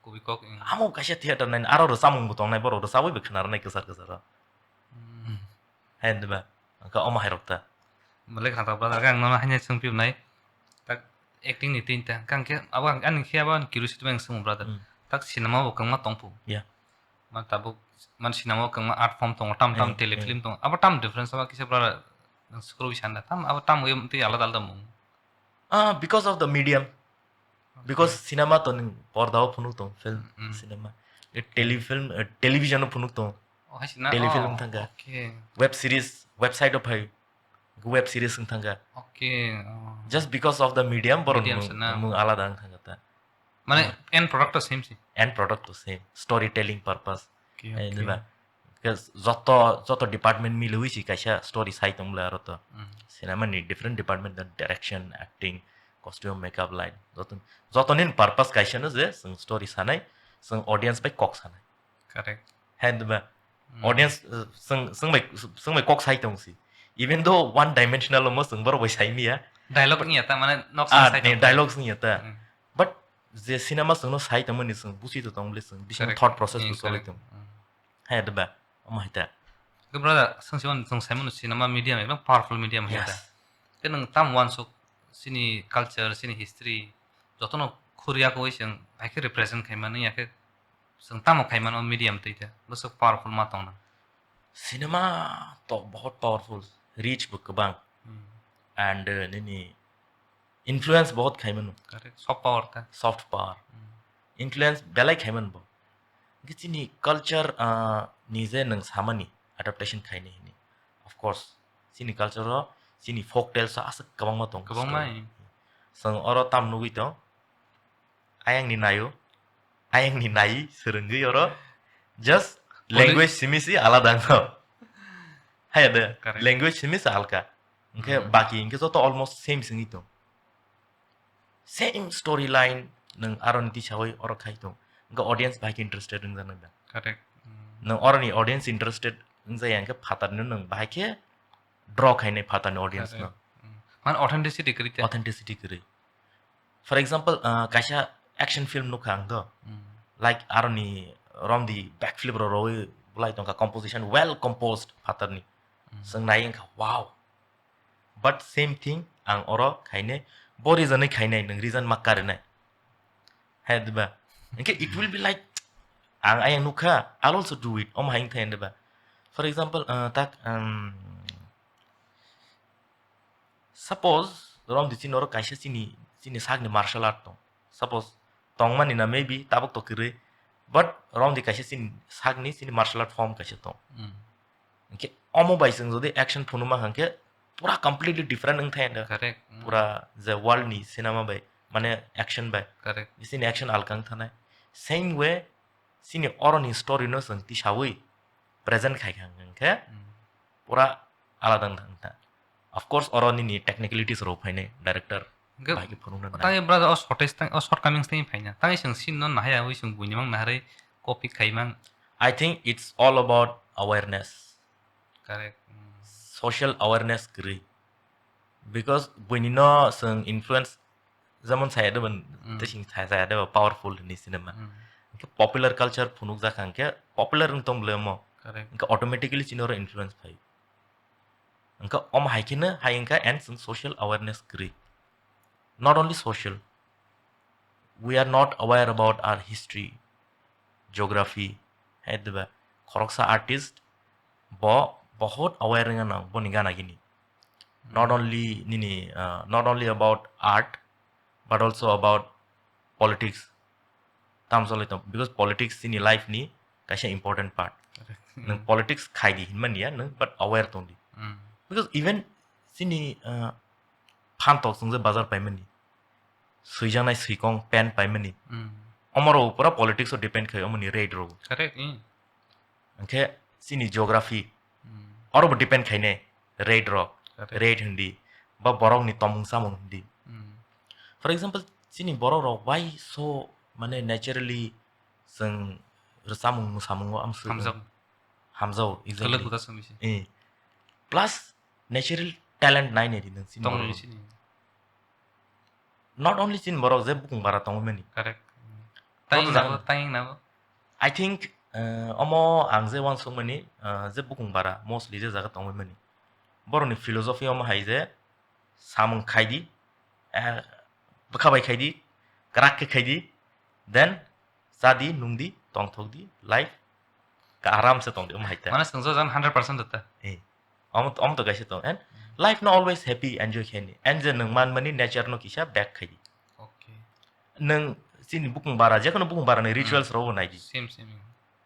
Kubui kok, i. Amo kaisa theater nai, aro rwchapmung bo tongnai, borok rwchawi bo khwna rwnai kwchar kwcharo. Hmm. Hai diba? Hwnkhe omo hai rok ta. Belai kha ta brother, ang nono haino swngphi nai. Tak acting ni tin ta. Kang khe abo ang, ani khe abo ang curiosity bai ang swngmung brother. Hmm. Tak cinema bo kwbangma tongphu. Yeah. Man tabuk, man cinema o kwbangma art form tongo, tam tam Hmm, telefilm hmm. Tongo. Abo tam difference abo kisa brother nang sukrowi sanda. Tam abo tam wi twi alada alada mung. Ah, because of the medium. Because Okay. Cinema to nwng porda o phunuk tong, film, Mm. Cinema. E, telefilm, e, television o phunuk tong. Oh, hai sina. Telefilm Oh, thangkha. Okay. Web series, website o phai. Web series wng thangkha. Okay, oh. Just because of the medium, borok Medium mung, se na. Mung alada wng thangkha ta. Mane, Hmm. End product to same se. End product to same. Storytelling purpose. Okay, Eh, okay. Diba? Because joto, joto department miliwi si kaisa story sai tong bwle aro to. Hmm. Cinema ni different department, the direction, acting, costume, makeup line. Joto, joto nin purpose kaisa no je, sung story sanai, sung audience bai kok sanai. Correct. Hai diba? Hmm. Audience, uh, sung, sung bai, sung bai kok sai tong si. Even though one dimensional mo sung borok bai sai miya. Dialogue niya ta, mane nok Ah, sai ni tong. Dialogue niya ta. Hmm. But je cinema sung no sai tong mani sung busi to tong bwle sung, bising Correct. Thought process Hmm, to solid correct. Tong. Hmm. Hai diba? Omo hai ta. Ke brother, sung si on sung sai mano cinema medium ekdom powerful medium hai ta. Yes. Ke nang tam wansuk sini culture, sini history, jotono khuriya koi sung, hai ke represent khai mani ya ke sung tamo khai mano medium twi ta. Bwswk powerful ma tong na. Cinema to bahut powerful, reach bo kwbang. Hmm. And, uh, nini influence bahut khai mano. Correct, soft power ta. Soft power. Hmm. Influence belai khai mano bo. Hwnkhe chini culture, ah, ni je nwng samani adaptation khaini hini. Of course, chini culture o, chini folk tales o aswk kwbangma tong. Kwbangma, eh. Chwng oro tam nugwi tong. Ayang ni nayo, ayang ni nai swrwngwi oro just Only language simi si alada wngkha. Haya de, Correct. Language simi si alka. Hwnkhe Mhm. Baki hwnkhe joto almost same se wngwi tong. Same storyline nwng aroni tisawi oro khai tong. Hwnkhe audience bahai khe interested wngjaknai da. Correct. Mm. Nwng oroni audience interested wngjaya hwnkhe phatarno nwng bahai khe draw khainai phatarni audience no. Correct. Mm. Man authenticity kwrwi te. Authenticity kwrwi. For example, uh, kaisa action film nukha ang do. Mm. Like aroni romdi backflip ro roi bulai tongkha composition well composed phatarni. Mm. Chwng nai wngkha wow. But same thing ang oro khainai, bo reason wi khainai, nwng reason ma karinai. Hai diba? Hwnkhe it will be like, ang ayang nukha, I'll also do it. Omo hai wngthai diba? For example, uh, tak, um, Suppose romdi chini oro kaisa chini chini sakni martial art tong. Suppose tongmani na maybe tabuk to kwrwi. But romdi kaisa chini sakni chini martial art form kaisa tong. Hmm. Hwnkhe omo bai chwng jodi action phunuma hwnkhe pura completely different wng thai anda. Correct. Hmm. Pura je world ni cinema bai, mane action bai. Correct. Chini action alka wng thanai. Same way chini oroni story no chwng tisawi present khai kha hwnkhe Hmm. pura alada wng thang kha. Of course, oro nini technicalities rok phainai, director Hwnkhe bai khe phunukna nai. Tangwi brother o shortage tang, o shortcomings tangwi phaina. Tangwi chwng scene no nahaya, wi chwng buini mang naharwi copy khai mang. I think it's all about awareness. Correct. Mm. Social awareness kwrwi. Because buini no chwng influence, jemon saya de ban, Mm. tei sing saya, saya de ba powerful ni cinema. Mm. Hwnkhe popular culture phunukjak hwnkhe popular wng tong bole mo. Correct. Hwnkhe automatically chini oro influence phai. Hwnkhe omo hai kheno hai wngkha and chwng social awareness kwrwi. Not only social, we are not aware about our history, geography, hai diba? Khoroksa artist bo bohot aware wngna nang boni gana gini. Not Hmm. only nini, uh, not only about art, but also about politics. Tam solai tong, because politics chini life ni kaisa important part. Correct. Nang Hmm. politics khai di hinmani ya nang, but aware tong di. Hmm. Because even chini, uh, phan tok chwng je bazar paimani, swijaknai swikong pant paimani, Hmm. omoro pura politics o depend khai omoni rate rok. Correct. Hmm. Hwnkhe chini geography Hmm. oro bo depend khainai, rate rok, Correct. rate hindi, ba borok ni tomung samung hindi. Hmm. For example, chini borok rok why so, mane, naturally chwng rwchapmung mwsamungo amswk Hamjak. Hamjao, exactly. Kwlwk kwthar swngwi se. Eh. Plus natural talent nai nai di nang chini Tong borok nai rok. Sini. Not only chini borok je bukung bara tongwi mani. Correct. Joto Taying jaga nabo, ni. Taying nabo. I think, uh, omo ang je uansukmani, uh, je bukung bara mostly je jaga tongwi mani. Borokni philosophy omo hai je samung khai di, eh, bwkha bai khai di, kwrak khe khai di, then cha di, nung di, tongthok di, life ka aram se tong di, omo hai ta. Mane swngchar jan hundred percent ta. Eh, omo, omo to kaisa tong. And Mm. life no always happy, enjoy khe ni. And je nung man mani nature no kisa back khai di. Okay. Nung chini bukung bara, je kono bukung bara ni Mm. rituals rok bo nai di. Same, same.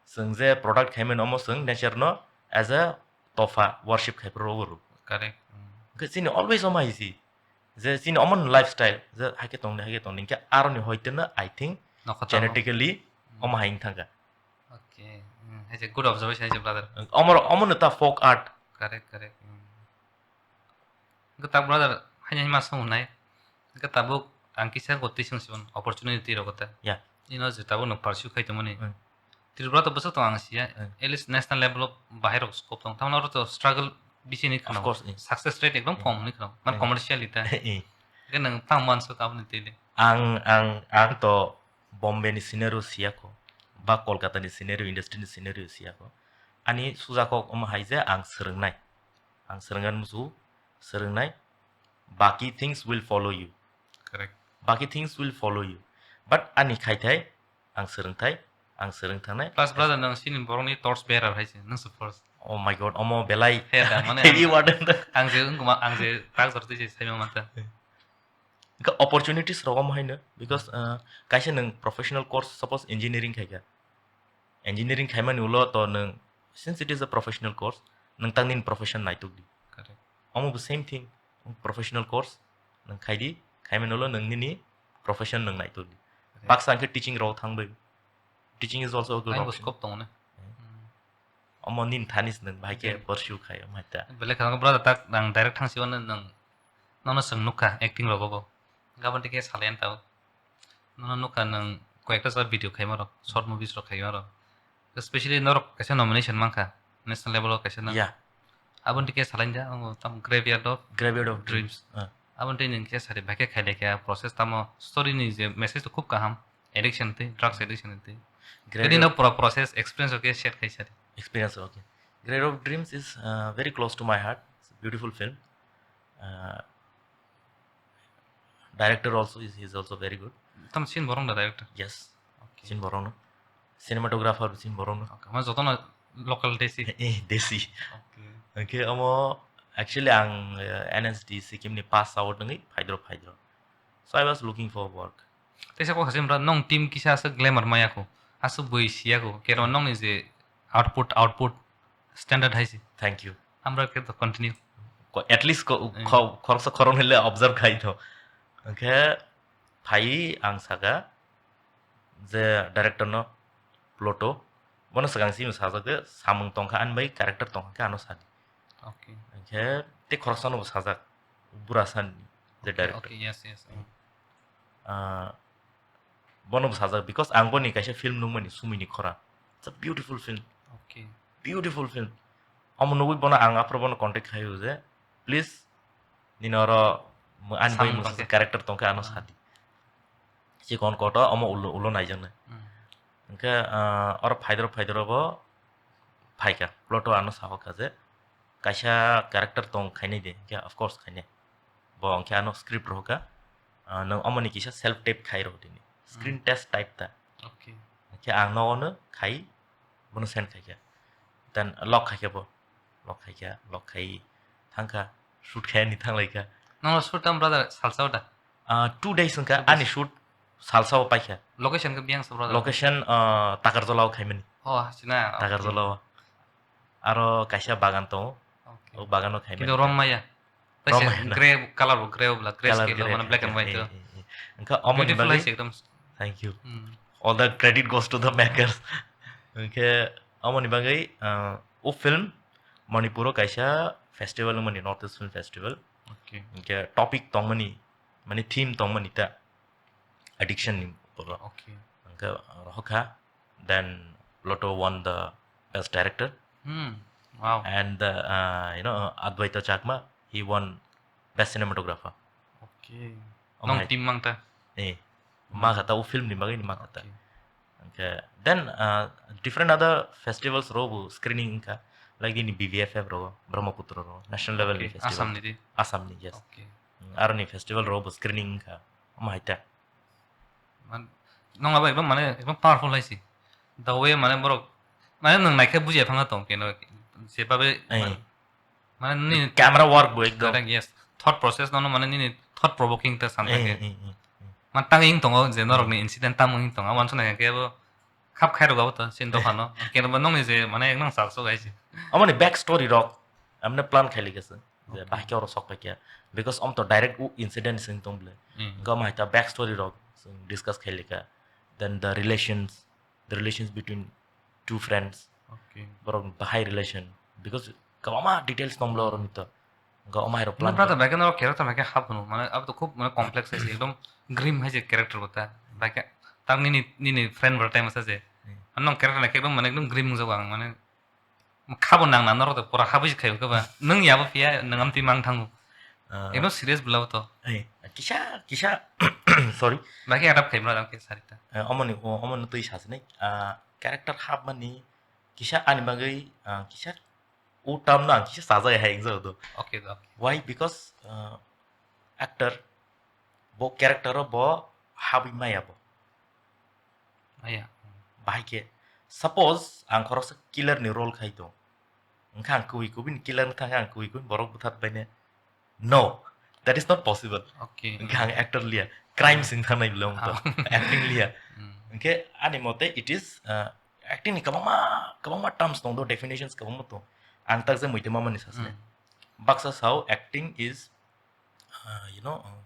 Chwng je product khai mani omo chwng nature no as a tofa worship khai phuru rw. Correct. Mm. Hwnkhe chini always omo hai si. Je chini omo ni lifestyle, je hai khe tong di, hai khe tong di. Hwnkhe aroni hoite no, I think, Nokha tongo. Genetically Mm. omo hai wng thang kha. Okay. Mm, hai se good observation hai se, brother. Omo, omo no ta folk art. Correct, correct. Mm. Hwnkhe ta brother, haino hima song hwnai. Hwnkhe tabuk ang kisa gotwi swng sibon opportunity rok ta. Yeah. Ino je tabuk no pursue khai tongmani. Mm. Tripura to bwswk tong ang siya. Mm. At least national level o bahai rok scope tong. Tamoni oro to struggle bisi ni khwna. Of course, eh. Success rate ekdom Mm. kom ni khwna. Man Mm. commercially ta. Eh. Hwnkhe nwng tang man swk aboni twi le. Ang, ang, ang to Bombay ni scenario siya ko. Ba Kolkata ni scenario, industry ni scenario siya ko. Ani suja kok omo hai je ang swrwngnai. Ang swrwngna musu, swrwngnai. Baki things will follow you. Correct. Baki things will follow you. But ani khaithai, ang swrwngthai, ang swrwng thangnai. Plus, brother, nang sini borokni torch bearer hai se, nang se first. Oh my God, omo belai He da, mane heavy ang, word wngkha. Ang je wngkuma, ang je tak jor twi je saima manta. Hwnkhe opportunities rok omo haino, because, uh, kaisa nwng professional course, suppose engineering khaikha. Engineering khaimani ulo to nwng, since it is a professional course, nwng tang nini profession naituk di. Correct. Omo bo same thing, professional course nwng khai di, khaimani ulo nwng nini profession nwng naituk di. Correct. Baksa hwnkhe teaching rok thang bai. Teaching is also a good Ai bo option. Scope tongo ne. Hmm. Hmm. Omo nini thani se nwng bahai khe Okay. Pursue khai, omo hai ta. Belai kheno brother tak nang direct thang siwano nwng, nono chwng nukha acting rogo bo. Gabon tike salai tao. Nono nukha nwng koyekta sa video khaima rok, short movies rok khaima rok. Especially norok kaisa nomination mankha, national level o kaisa nang. Yeah. Aboni tike salai ja, ang tam Graveyard of Graveyard of Dreams. Dreams. Ah. Aboni tike nwng kisa sari, bahai khe khailai kha, process tamo, story ni je message to khub kaham, addiction tei, drugs addiction tei. Graveyard Tini no pro-, process experience o khe share khai sari. Experience, okay. Graveyard of Dreams is, uh, very close to my heart. It's a beautiful film. Uh, director also is, he is also very good. Tam Chin Borong da director? Yes. Okay. Chin Borong no. Cinematographer Chin Borong no. Okay. Ama jotono local desi. Eh, desi. Okay. Okay, omo Actually, ang, eh, N S D Sikkim ni pass out wngwi phaidro phaidro. So I was looking for work. Teisa kok hasim ra nong team kisa aswk glamour maya ko, aswk bui siya ko, kero nong ni je output, output standard hai si. Thank you. Amra ke to continue. Ko-, at least ko-, Eh. kho-, khoroksa khoroknwi le observe khai to. Hwnkhe phai ang saka je director no Pluto, bono swkang simi sajak de samung tongkha ani bai character tongkha khe ano sadi. Okay. Hwnkhe tei khoroksa no bo sajak bura sani je Okay, director. Okay, yes, yes. Mm. Ah, bono bo sajak because ang boni kaisa film nungmani Sumini Khora. It's a beautiful film. Okay. Beautiful film. Omo nugwi bono ang aphuru bono contact khaio je, "Please, nini oro mo-, ani bai Samung mungsa tongkhe. Character tongkhe ano Ah. sadi." Chikon koto omo ulo, ulo naijaknai. Hmm. Hwnkhe, ah, oro phaidoro phaidoro bo phaikha. Pluto ano sahokha je, "Kaisa character tong khainai de?" Hwnkhe, "Of course khainai." Bo hwnkhe ano script rohorkha, ah, "Nwng omoni kisa self tape khai roh tini. Screen Hmm. test type ta." Okay. Hwnkhe ang nogono khai, bono send khaikha. Then lock khaikha bo. Lock khaikha, lock khai thangkha. Shoot khaini thanglaikha. Nongno shoot tam brother salsa da? Ah, two days wngkha, Two days. Ani shoot salsa o paikha. Location khe biyang sa brother? Location, ah, Takarjala o khaimani. Oh, sina. Takarjala o. Aro kaisa bagan tongo. Okay. O bagano khaimani. Kintu rom maya. Rom maya na. Grey color bo, grey bla, grey Color scale grey, mane black and white. Eh, eh, eh. Wngkha omo ni Beautiful bagwi hai se ekdom. Thank you. Hmm. All the credit goes to the makers. Hwnkhe omo ni bagwi, ah, o film Manipur o kaisa festival wngmani, North East Film Festival. Okay. Hwnkhe topic tongmani, mane theme tongmani ta addiction ni upor o. Okay. Hwnkhe rohorkha, then Pluto won the best director. Hmm. Wow. And the, uh, you know, Advaita Chakma, he won best cinematographer. Okay. Oh Nong my. Team mang ta? Eh, Hmm. Makha ta, o film ni bagwi ni makha ta. Okay. Hwnkhe, then, uh, different other festivals ro bo screening wngkha, like nini B B F F ro, Brahmaputra ro, national level ni Okay, festival. Assam ni di? Assam ni, yes. Okay. Hmm, aro ni festival ro bo screening wngkha, omo hai ta. Man, nong abo ekdom mane ekdom powerful hai si. The way mane borok, mane nwng naikhe bujiya phangna tong keno, jebabe Eh. man-, Mane nini Camera work bo ekdom. Correct, yes. Thought process no, no, mane nini thought provoking ta san Eh, thangkhe. eh, eh, eh. Man tang wng tongo je norok ni incident tamo wng tongo, wansuk nai khe bo khap khairok abo to sin dopha no. Khe bo nokni je mane ekdom salsok hai se. Omo ni back story rok amne plan khai likha se. Je Okay. Bahai khe oro sok pai khe. Because om to direct u incident sing tong ble. Hmm. Gam hai ta back story rok discuss khai likha. Then the relations, the relations between two friends. Okay. Borok bahai relation. Because kwbangma details tong blo oro nito. Ga omai rok No, plan brother, kha. Bai khe norok character bai khe hap hwno. Mane abo to khub mane complex hai se, ekdom grim hai se character bo ta. Bai khe tak nini, nini friend bo time asa je. Hmm. Ano character naikhe ekdom mane ekdom grim wngjago ang mane. Khabo nang na norok to pura habwi se khayo khe ba. Nwng yabo phiya nwng amtwi mang thango. Ah. Ekdom serious bwlabo to. Ei, kisa, kisa, sorry. Bai khe adapt khai bwlabo khe sarita. Eh, omoni, o-, omoni twi sasinai. Ah, character hapmani kisa ani bagwi, ah, kisa o term no ang kisa sajai hai wngjago do. Okay, okay. Why? Because, ah, actor bo character o bo habwi maya bo. Maya. Bahai khe, suppose ang khoroksa killer ni role khai tong. Wngkha ang kubui kubui ni killer wngkha ang kubui kubui borok bwthar bai ne. No, that is not possible. Okay. Wngkha ang actor liya. Crime sing thangnai bwle wng to. Ah. Acting liya. Hmm. Wngkhe ani mote it is, uh, acting ni kwbangma, kwbangma terms tong do, definitions kwbangma tong. Ang tak je muitu mama ni sasne. Hmm. Baksa sao acting is, uh, you know, uh,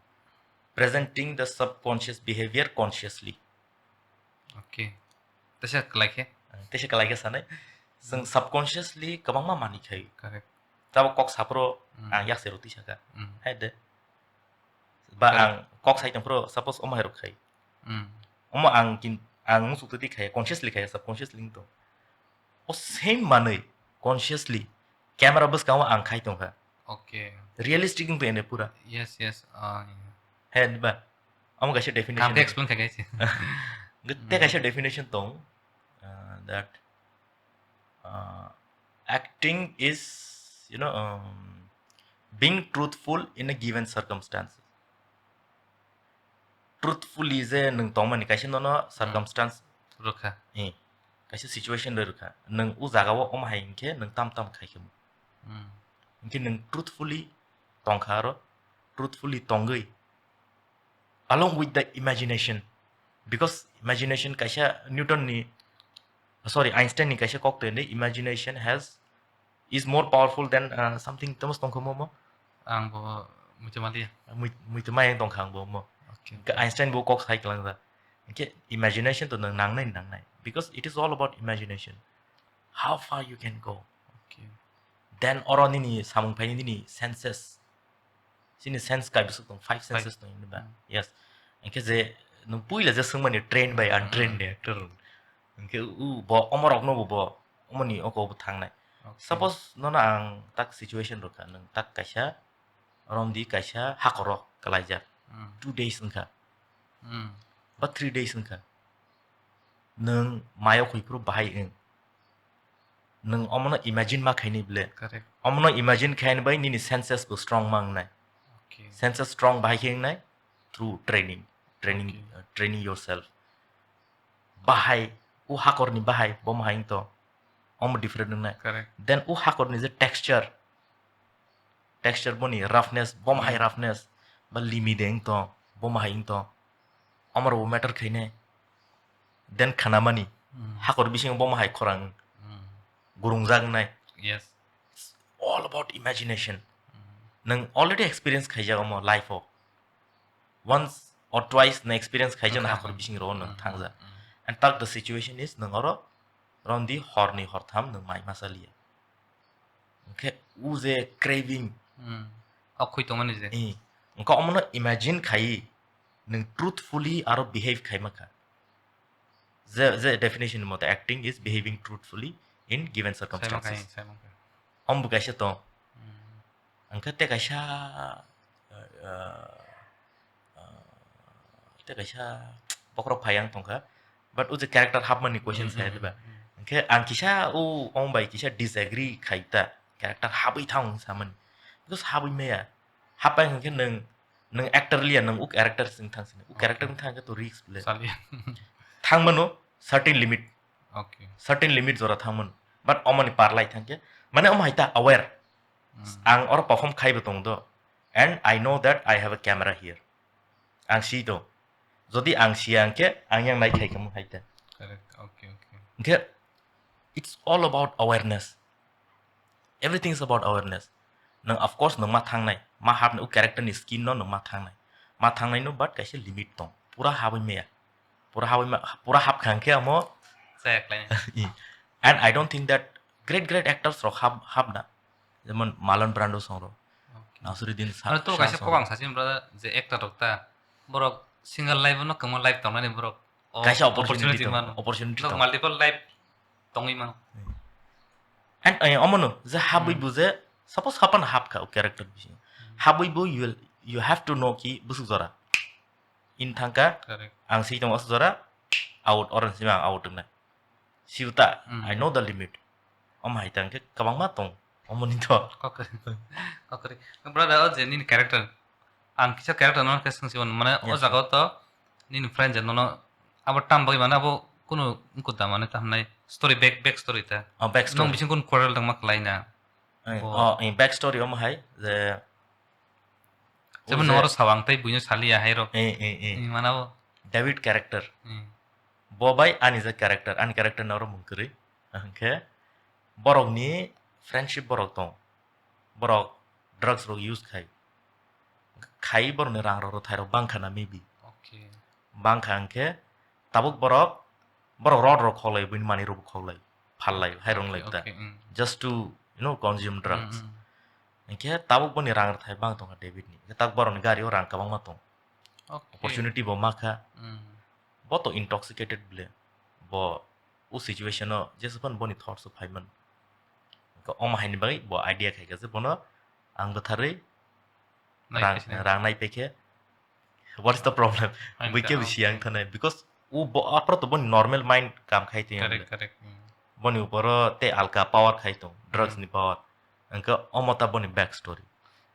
presenting the subconscious behavior consciously. Okay. Tesa kwlai khe? Tesa kwlai khe sanai. Chwng Hmm. Subconsciously kwbangma manwi khai. Correct. Tabuk kok saphuru Hmm. Ang yak se rwtwi sakha. Hmm. Hai de. Ba Correct. Ang kok sai tongphuru suppose omo hai rok khai. Hmm. Omo ang kin-, ang muchuk twi khai, consciously khai, subconsciously wng tong. O same manwi, consciously, camera bwskango ang khai tongkha. Okay. Realistic wng tong ene pura. Yes, yes. Ah, yeah. Hai, ba? Omo kaisa definition. Kaham khe explain khai khe se. Tei Hmm. Kaisa definition tong, uh, that, uh, acting is, you know, um, being truthful in a given circumstance. Truthfully je nwng tongmani kaisa nono Hmm. Circumstance Rwkha. Eh, kaisa situation rwkha. Nwng o jaga o omo hai hinkhe nwng tam tam khai khe. Hmm. Hwnkhe nwng truthfully tongkha aro, truthfully tongwi along with the imagination, because imagination kaisa Newton ni, sorry, Einstein ni kaisa kok twi, imagination has is more powerful than, uh, something temos tongkha mo mo. Ang bo muitu maliya. Mui-, muitu mayang tongkha ang bo mo. Okay. Hwnkhe Einstein bo kok sai kwlangkha. Hwnkhe imagination to nwng nangnai nangnai, because it is all about imagination. How far you can go. Okay. Then oro nini samung phaini nini senses. Chini sense kaibwswk tong, five Five. senses tong, ba? Hmm. Yes. Hwnkhe je nwng puila je swngmani train by untrained Hmm. ni actor rok. Hwnkhe u bo omorokno bo bo omoni oko bo thangnai. Okay. Suppose nono ang tak situation rwkha, nwng tak kaisa romdi kaisa hakoro kwlaijak. Hmm. Two days wngkha. Hmm. Ba three days wngkha. Nwng mayo khuiphuru bahai wng. Nwng omono imagine ma khaini ble. Correct. Omono imagine khaini bai nini senses bo strong ma wngnai. Okay. Senses strong bahai khe wngnai through training. Training, Okay. uh, training yourself. Bahai, u hakorni bahai, bo mahai wngto. Omo different wngnai. Correct. Then u hakorni je texture, texture boni roughness, bo mahai Hmm. roughness, ba limi de wngto, bo mahai wngto. Omoro bo matter khainai. Then khanamani, Hmm. hakor bisingo bo mahai khorang Hmm. gurungjak wngnai. Yes. It's all about imagination. Hmm. Nwng already experience khaijak omo life o. Once or twice nwng experience khaijak Okay. hakor bising ro nwng Hmm, thangjak. hmm, hmm. And tak the situation is nwng oro romdi horni hortham nwng mai masa liya. Hwnkhe u je craving. Hmm. O khoi tongmani je. Eh, hwnkhe omono imagine khai nwng truthfully aro behave khaima kha. Je, je definition mote acting is behaving truthfully in given Saima circumstances. khai, saima khai. Ombo kaisa tong. Hmm. Hwnkhe tei kaisa, uh, uh, tei kaisa bokhorok phai ang tongkha. But o je character hapmani question Hmm, saya hmm, diba? hmm, hmm. Hwnkhe ang kisa o, ong bai kisa disagree khai ta. Character habwi thang samani. Because habwi maya. Hapai hwnkhe nwng, nwng actor liya, nwng o character sing thang sini. O character Okay. wng thang khe to risk le. Saliya. Thang mano certain limit. Okay. Certain limit jora thang mano. But omoni parlai thang khe. Mane omo hai ta aware. Hmm. Ang oro perform khai bo tong do. And I know that I have a camera here. Ang si do. Jodi ang siya hwnkhe, ang yang nai khai kamo hai ta. Correct. Okay, okay. Hwnkhe, it's all about awareness. Everything is about awareness. Nwng, of course, nwng ma thangnai. Ma hapnai, o character ni skin no nwng ma thangnai. Ma thangnai no, but kaisa limit tong. Pura habwi maya. Pura habwi ma, pura hap kha hwnkhe amo. Chaya khlai. And I don't think that great, great actors rok hap, hap na. Jemon Marlon Brando song rok. Okay. Nasruddin Sa-, Aro to Shah kaisa song kokang rok. Sachi brother je actor rok ta. Borok single life no kwma life tongnani borok. O Kaisa opportunity opportunity tong, mano. Opportunity Nok tong. Multiple life tongwi mano. And, eh, omono, je habwi Hmm. bo je, suppose hapan hap kha o character bisi. Hmm. Habwi bo you will, you have to know ki busuk jora. In thangka, Correct. Ang si tong asuk jora, out, orange sima ang out wngnai. Siuta, Hmm. I know the limit. Om hai tang khe kwbangma tong. Omoni to. Kokri. Kokri. Brother, o je nini character. Ang kisa character no khe swng si mano. Mane o Yes, jaga sir. o to nini friend je nono abo tam bagwi mane abo kunu wngkuk da mane tam hinai story back, back story ta. Oh, back Nong story. bising kun quarrel dangma kwlai na. Eh, Bo- oh, eh, back story om hai je Jemon o je noro sawang tei buino saliya hai rok. Eh, eh, eh. Ni mana bo. David character. Hmm. Bo bai ani je character, ani character noro mung kwrwi. Hwnkhe borokni friendship borok tong. Borok drugs rok use khai. Khai borokni rang rok rwthai rok bangkha na maybe. Okay. Bangkha hwnkhe tabuk borok, borok rod rok khoklai, buini manwi rok khoklai, phallai, hai rok lai Okay, ta. okay, mm. Just to, you know, consume drugs. Mm, mm. Hwnkhe tabuk boni rang rwthai bang tongkha David ni. Hwnkhe tabuk borokni gari o rang kwbangma tong. Okay. Opportunity bo makha. Mm. Bo to intoxicated ble. Bo o situation o jesaphano boni thoughts o phaiman. Hwnkhe omo haini bagwi bo idea khaikha je bono ang bwtharwi Nai rang, khe sini. rang nai pekhe. What is the problem? Ang Bui khe khe, bisi ang okay. thanai. Because o bo, apro to boni normal mind kam khai twi ang Correct, le. correct. Mm. Boni uporo te alka power khai tong, drugs Mm. ni power. Hwnkhe omo ta boni back story.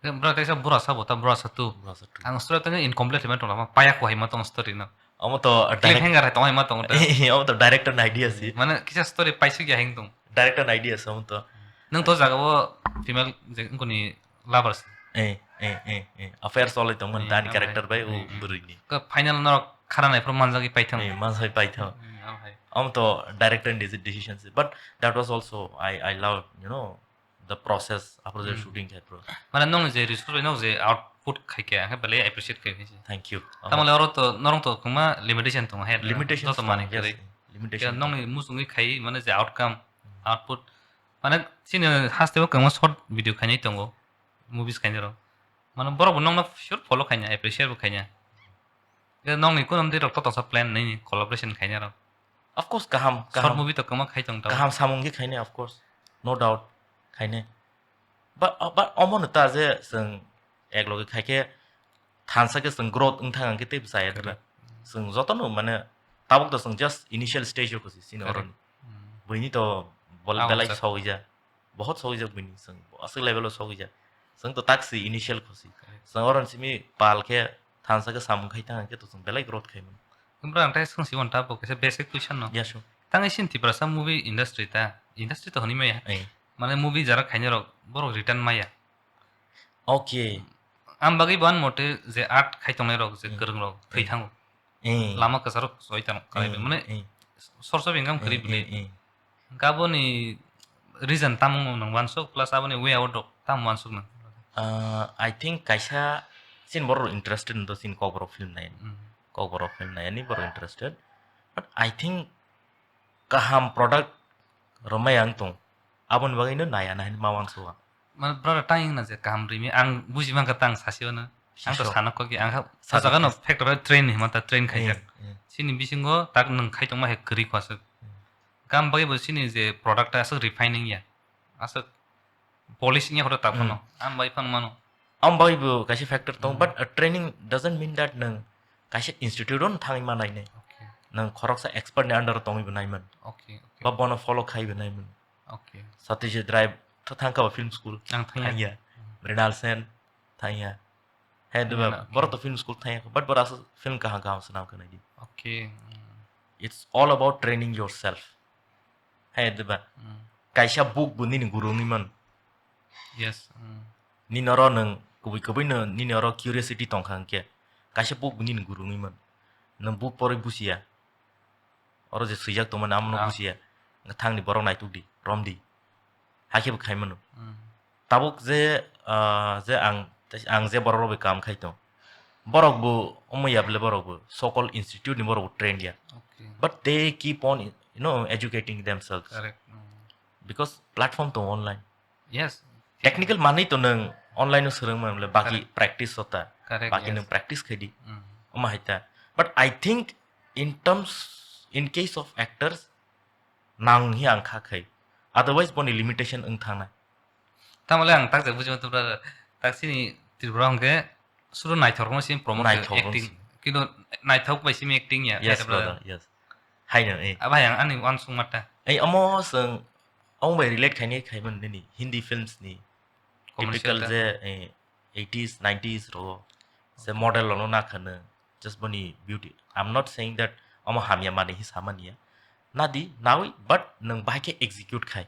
Bro, kaisa bura sa bo ta, bura sa tu. Bura sa tu. Ang story tanya incomplete hima tong lama, paya ko hima tong story no. Omo to direct- Cliffhanger hai tong hima tong ta. Omo to director ni idea si. Mane kisa story paisuk ya hing tong. Director ni idea si omo to. Nang to jaga o female je wngkoni lovers. Eh, eh, eh, eh. Affair solai tongmani Eh, tani amai. Character bai o Eh, eh. Bwrwini. Ka final norok khara nai phuru manjagwi paithang. Eh, manjagwi paithang. Eh, amai. Am to director ni deci-, decision se. But that was also, I, I love, you know, the process after the Hmm. shooting khai phuru. Mane nong je resource bai nong je output khai khe, ang khe belai appreciate khai khe. Thank you. Tamale oro to norong to kwma limitation tongo he. Limitation Joto tongo, mani yes. Kwrwi. Limitation Ya, tongo. Nongni musungwi khai mane je outcome, Hmm. Output. Mane chini haste o kwma short video khainai tongo, movies khainai rok. Mane borok bo nongno sure follow khaina, appreciate bo khaina. Ya, nongni kunam di rok to tosa plan nini collaboration khaina rok. Of course, kaham, Short kaham. Movie to kwma khai tong tong. Kaham samung khe khainai, of course. No doubt, khainai. But, but omo no ta je chwng ek loge khai khe thansa khe chwng growth wng thang khe tei bwsa ya Correct. Chwng joto no mane tabuk to chwng just initial stage o kwsi sini Correct. Oroni. Hmm. Buini to bol-, Abo belai chak. Sogwi ja. Bohot sogwi ja buini chwng. Aswk level o sogwi ja. Chwng to taksi initial kwsi. Correct. Chwng oroni simi pal khe thansa khe samung khai thang khe to chwng belai growth khai mano. Hwnba ang tai swng si ta bo kaisa basic question no. Yes, sir. Tang isin Tiprasa movie industry ta, industry to hwnwi maya. Eh. Mane movie jara khainai rok borok return maya. Okay. Ang bagwi bo ani mote je art khai tongnai rok je Hmm. Kwrwng rok thwi Hmm. thango. Eh. Lama kwcharo soi tang kai Hmm. Mane Eh. Source of income kwrwi Eh, bwle. Eh, eh. Gaboni reason tamo nang wansuk plus aboni way out rok tamo wansuk nang. Uh, I think kaisa sin borok interested in the sin Kokborok film nai. Hmm. Kokborok film nai ani borok interested. But I think kaham product romai ang tong. Aboni bagwi no nai ana hin ma wansuk ang. Mane brother tang na je kaham rimi ang buji man ka tang sasi ono. Ang to Sisho. Sana kok ang ha Sana sajaga no kok. Factory train ni mata train khai Eh, jak. Eh. Sini bisingo tak nang khai tong ma he kwrwi kwasuk. Eh. Gam bagwi bo sini je product ta aswk refining ya. Aswk polish wngya hoda tak phano. Hmm. Ang bai phano mano. Ang bai bo kaisa factor tong, Hmm. But, uh, training doesn't mean that nang kaisa institute on thangwi manai ne. Okay. Nang khoroksa expert ni under tongwi bo naiman. Okay, okay. Ba bono follow khai bo naiman. Okay. Satish Drive to thangka ba film school. Ang thangya. Thangya. Hmm. Mrinal Sen thangya. He diba, Mrinal, okay. Borok to film school thangya, but borok aswk film kaham kaham swnam khe nai di. Okay. Hmm. It's all about training yourself. Hai diba? Hmm. Kaisa book bo nini guru wngwi man. Yes. Hmm. Nini oro nwng kubui kubui no nini oro curiosity tongkha hwnkhe kaisa book bo nini guru wngwi man. Nwng book porwi busiya. Oro je swijak tongmani amono Ah. Busiya. Thangni borok naituk di, rom di. Hakhe bo khai mano. Hmm. Tabuk je, ah, je ang, ang je borok rok bai kam khai tong. Borok bo omo ya bele borok bo sokol institute ni borok bo trained ya. Okay. But they keep on, you know, educating themselves. Correct. Hmm. Because platform to online. Yes. Technical manwi to nwng online o swrwng mano le baki Correct. Practice ota. Correct, baki yes. Nwng practice khai di. Hmm. Omo hai ta. But I think in terms, in case of actors, nang hi ang kha khai. Otherwise boni limitation wng thangna. Tamale ang tak je bujima tubra tak sini Tripura hwnkhe suru naithok rokno sini promote Naithok rokno acting. Sini. Kintu naithok bai simi acting ya. Yes, brother, yes. Haino, eh. Aba yang ani wansung mata. Ei, omo sung, omo bai relate khaini khaiman nini Hindi films ni. Commercial typical ta. Je, eh, eighties, nineties ro, se model lono na khano. Just boni beauty. I'm not saying that omo hamya mani hi samani ya. Nadi, nawi, but nang bahai khe execute khai.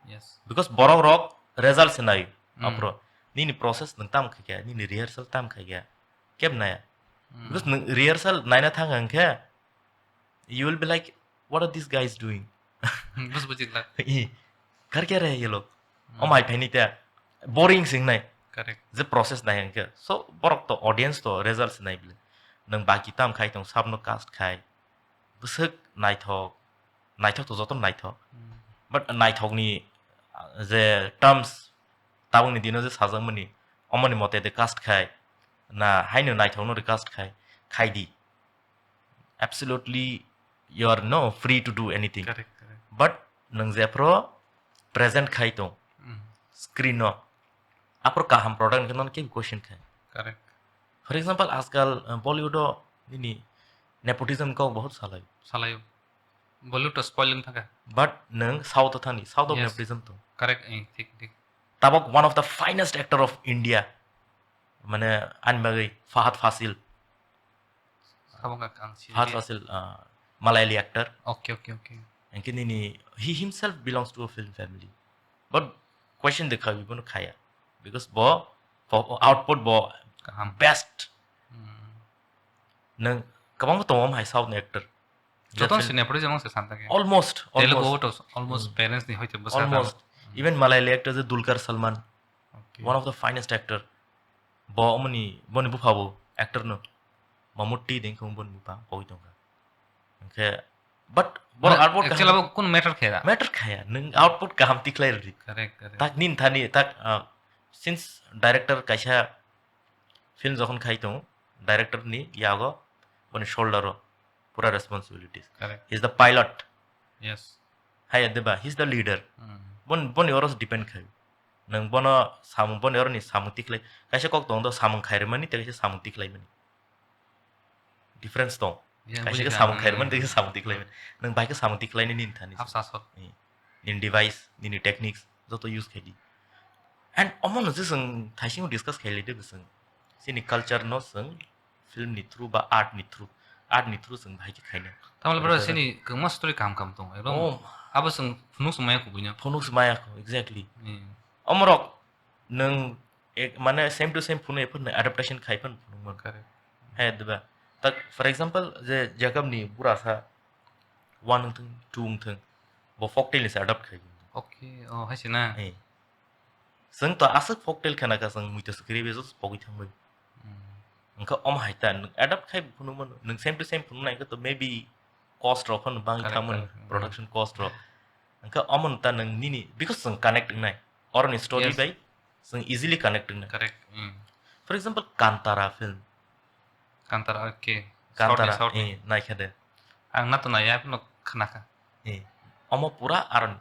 Yes. Because borok rok result se nayo. Mm. Apro, nini process nang tam khai khe, nini rehearsal tam khai khe. Keb naya. Mm. Because nang rehearsal naina thang ang khe, you will be like, "What are these guys doing?" Bus bujik lak. I, kar kya rahe ye log? Hmm. Omai phaini ta boring sing nai. Correct. Je process nai hwnkhe. So, borok to audience to result se nai bile. Nwng baki tam khai tong sabno cast khai. Bwswk naithok. Naithok to joto naithok. Hmm. But naithokni, ah, je terms tabukni dino je sajakmani, omoni mote de cast khai. Na haino naithokno recast khai. Khai di. Absolutely, you are no free to do anything. Correct, correct. But nwng jephru present khai tong, mm, screen no, aphru kaham product hwnkhe nono kebo question khai. Correct. For example, ajkal, uh, Bollywood o nini nepotism kok bahut salai. Salaio. Bollywood to spoil wng thangkha. But nwng South o thani, South of, yes, nepotism tong. Correct, eh, thik, thik. Tabok one of the finest actor of India. Mane, ani bagwi Fahad Fasil. Abo wngkha ang sini. Fahad Fasil, ah, Malayali actor. Okay, okay, okay. Hwnkhe nini, he himself belongs to a film family. But question de khawi bono khaya. Because bo, bo output bo Kaham. Best. Hmm. Nang kabang tongo hai South ni actor. Joto Jeffrey- sini apre jemang se santa ke. Almost, Telugu almost. Autos, almost Hmm. Parents ni hoite bwsa Almost. Even Malayali actor je Dulquer Salman, Okay. One of the finest actor. Bo omoni, boni bupha bo actor no. Mamutti ding khung boni bupha pogwi tongkha. Hwnkhe, but boro But output actually kaham abo kun matter khaya. Matter khaya. Nung output kaham tikhlai rwdi. Correct, correct. Tak nin thani, tak, ah, since director kaisa film jokhon khai tongo, director ni yago boni shoulder o pura responsibilities. Correct. He is the pilot. Yes. Hai diba, he is the leader. Hmm. Bon, boni oro depend khai. Nung bono samung, boni oro ni samung tikhlai. Kaisa kok tongo do samung khairmani, tei kaisa samung tikhlaimani. Difference tong. Yeah, Kaisa bujikha. Samung khairmani, tei Hmm. Kaisa samung tikhlaimani. Nung bai khe samung tikhlaini nin thani. Hap sasot. Ni, nini device, nini techniques, joto use khaidi. And omo no je chwng thaisingo discuss khailai de bwswng. Chini culture no chwng film ni through ba art ni through, art ni through chwng bahai khe khaina. Tamoni bro, Omo sini kwbangma story kaham kaham tongo. Ekdom Oh. Abo chwng phunuk se maya kubui no. Phunuk se maya ko, exactly. Hmm. Omorok nwng ek, mane same to same phunuk ephor nwng adaptation khai phano phunuk man. Correct. Hai diba? Tak, for example, je Jacob ni bura sa one wngthung, two wngthung, bo folktale ni se adapt khai. Okay, oh, hai se na. Eh. Chwng to aswk folktale khna kha, chwng muitu swkri be just pogwi thangwi. Hmm. Wngkha omo hai ta, nwng adapt khai phunuk mano, nwng same to same phunuk nai khe to maybe cost rok phano bangwi Correct, thangmani, correct. Hmm. Production cost rok. Wngkha omo ta nwng nini, because chwng connect wngnai. Oroni story Yes. bai chwng easily connect wngnai. Correct. Hmm. For example, Kantara film. Kantara, okay. Kantara, Short ni, short ni. Eh, naikha de. Ang na to naiya, phano khna kha. Eh, omo pura aron.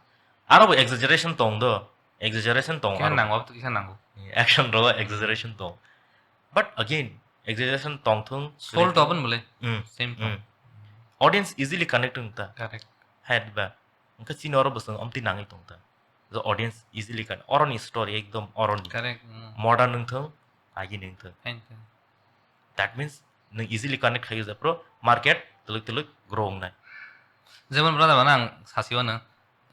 Aro bo exaggeration tong do. Exaggeration tong Kisa aro. Nango, abo to kisa nango. Eh, action ro exaggeration tong. But again, exaggeration tong thung. Soul to abon bole. Mm, Same mm. Tong. Audience easily connect wng ta. Correct. Hai ba. Wngkha chini oro bwswng omtwi nangwi tong ta. The audience easily connect. Oroni story ekdom oroni. Correct. Mm. Modern wng thung, agi wng thung. Fine, fine. That means nwng easily connect khai use pro market twlwk twlwk grow wngnai. Jemon brother bana ang sasi wano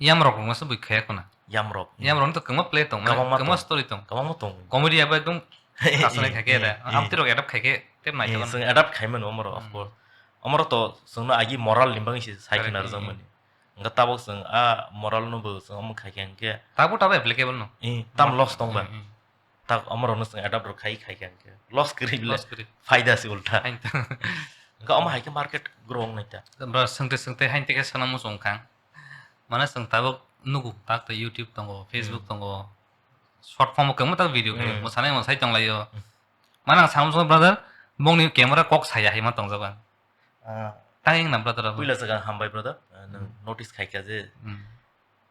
yamrok rokno se bui khaya khuna. Yamrok. Yamrok to kwma play tong, Kwbangma kwma tong. Story tong. Kwbangma tong. Comedy abo ekdom asane khai khe da. Eh, eh. Amtwi rok adapt khai khe tep nai Eh, thangma. Chwng adapt khai mano omoro of Hmm. Course. Omoro to chwngno agi moral ni bagwi se sai Correct, khna eh, rwjak eh. Mani. Wngkha tabok chwng a moral no bo chwng omo khai khe hwnkhe. Tabuk tabuk applicable no. Eh, tam loss tong ba. Eh, eh. Tak omorokno chwng adapt rok khai khai khe hwnkhe loss kwrwi bile. Loss kwrwi. Phaida se ulta. Hain ta. Wngkha omo hai khe market grow wngnai ta. Bro, swngtwi swngtwi hain tei khe sana muchung kha. Mane chwng tabuk nugo, tak tei YouTube tongo, Facebook Hmm. Tongo. Short form o kwbangma tak video khe Hmm. Mwsanai mwsai tonglaio. Hmm. Mane ang sama muchung brother, bongni camera kok saya hai ma tongjak ang. Ah. Tang wng na brother abo? Puila jaga hambai brother, ah, nwng Hmm. Notice khai kha je Hmm.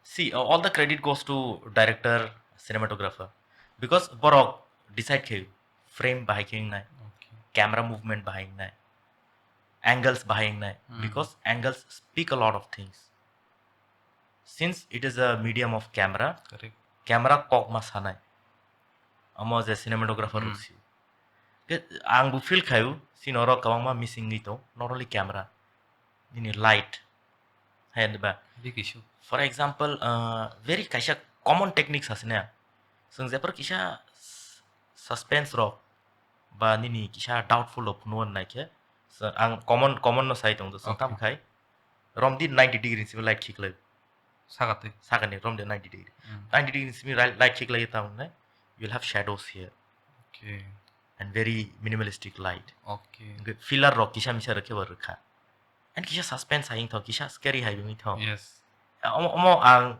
See, uh, all the credit goes to director, cinematographer. Because borok decide khe frame bahai khe wngnai, Okay. Camera movement bahai wngnai, angles bahai wngnai. Hmm. Because angles speak a lot of things. Since it is a medium of camera, Correct. Camera kok ma sanai. Amo je cinematographer Hmm. Rok si. Ke, ang bo feel khayo, sini oro kwbangma missing wi tong, not only camera, nini light, hai diba? Big issue. For example, uh, very kaisa common technique sasina. Chwng jephru kisa s-, suspense rok ba nini kisa doubtful rok phunuk nai khe, so ang common, common no sai tong do, chwng Okay. Tam khai romdi ninety degree ni simi light khiklai. Sakatwi. Sakani romdi ninety degree. Hmm. Ninety degree ni simi rai-, light khiklai tam ne, you'll have shadows here. Okay. And very minimalistic light. Okay. Hwnkhe filler rok kisa misa rwkhe bo rwkha. And kisa suspense hai wngtho, kisa scary hai wngtho. Yes. Omo, omo ang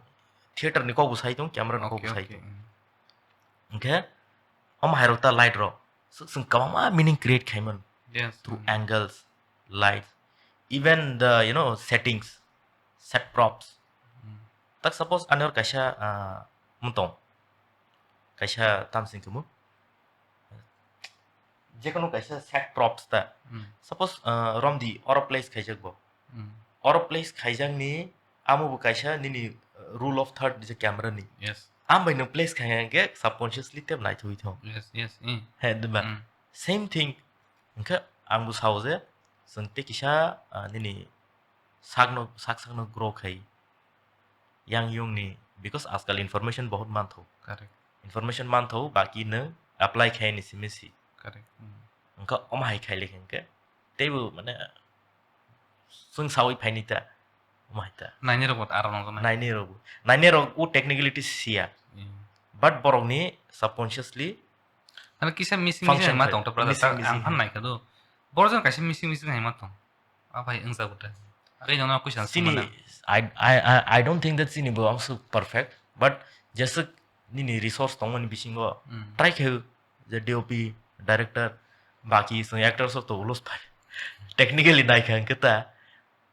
theater ni kok bo sai tong, camera ni kok bo Okay, sai okay. Tong. Hmm. Hwnkhe omo hai rok ta light rok. Swk swng kwbangma meaning create khai mano. Yes. Through Hmm. Angles, lights, even the, you know, settings, set props. Hmm. Tak suppose ani or kaisa, ah, mutong. Kaisa tamsing kemo. Jekono kaisa set props ta. Hmm. Suppose, ah, romdi oro place khaijak bo. Hmm. Oro place khaijakni amo bo kaisa nini, uh, rule of third je camera ni. Yes. Am bai nwng place khai hwnkhe subconsciously tep naithogwi thong. Yes, yes, eh. He, diba? Hmm. Same thing. Hwnkhe ang bo sao je, chwng tei kisa, ah, nini sakno, sak sakno grow khai. Yang yungni Because ajkal information bahut mantho. Correct. Information mantho, baki nwng apply khaini simi si. Correct. Hmm. Wngkha omo hai khaile hwnkhe teibo mane chwng sawi phaini ta, omo hai ta. Nainai rok bo aro nang nai. Nainai rok bo. Nainai rok o technicality siya. Hmm. But borokni subconsciously ano kisa missing missing function hai ma khai. Tong to, brother. Missing ta missing ang phan hai. Nai kha do. Borok jon kaisa missing missing hai ma tong. A bhai, wngjago ta. Agei nono question chini, swmana. I, I, I, I don't think that chini bo amsuk perfect, but jesuk nini resource tongmani bisingo, hmm, try khe je D O P, director, baki chwng actors rok to ulos pai. Technically nai kha hwnkhe ta.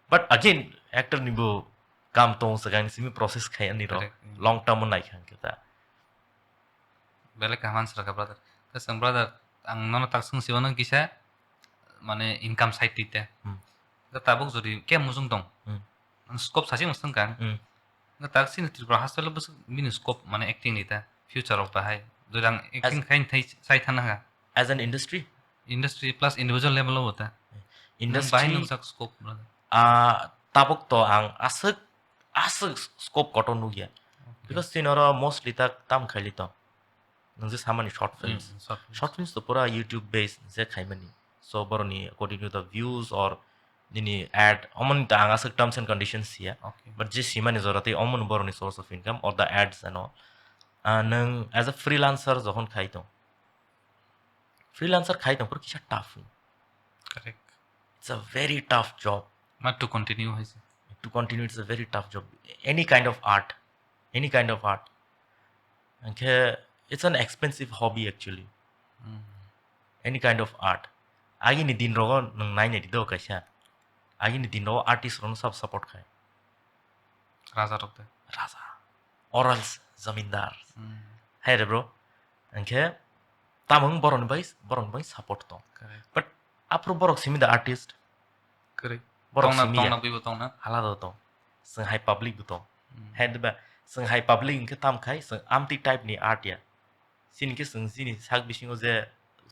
But again, actor ni bo kam tong swkang simi process khai ani rok. Correct. Long term o nai kha hwnkhe ta. Belai kaham answer kha, brother. Khe chwng, brother, ang nono tak swng si mano kisa, mane income side twi te. Hmm. Khe tabuk jodi khe muchung tong, hmm, ang scope sasi muchung kang. Hmm. Khe tak chini Tripura hasteo bwswk bini scope mane acting ni ta, future rok bahai. Jodi ang acting as khai thai sai thana ha. As an industry? Industry plus individual level o ta. Nang bahai industry, nungjak scope, brother. Ah, tabuk to ang aswk, aswk scope kotor nukya. Okay. Because chini oro mostly ta tam khaili tong. Nung je samani short films. Hmm, short films. Short films to pura YouTube based je khaimani. So boroni according to the views or nini ad, omoni ta ang aswk terms and conditions siya. Okay. But je simani jora tei omoni boroni source of income or the ads and all. Ah, nung as a freelancer jokhon khai tong. Freelancer khai tong phuru kisa tough. Correct. It's a very tough job. But to continue hai se. To continue, it's a very tough job. Any kind of art, any kind of art. Hwnkhe it's an expensive hobby actually. Hmm. Any kind of art. Agini din rogo nwng nainai di do kaisa. Agini din rogo artist rokno sab support khai. Raja rok de. Raja. Or else zamindar. Hmm. Hai re bro. Hwnkhe tamung borokni bai, borokni bai support tong. Correct. But aphuru borok simi the artist. Correct. Borok tongna, simi ya. Tongna bui bo tongna. Halado tong. Chwng hai public bo tong. Hmm. Hai diba, chwng hai public hwnkhe tam khai, chwng amtwi type ni art ya. Chini khe chwng chini sak bisingo je,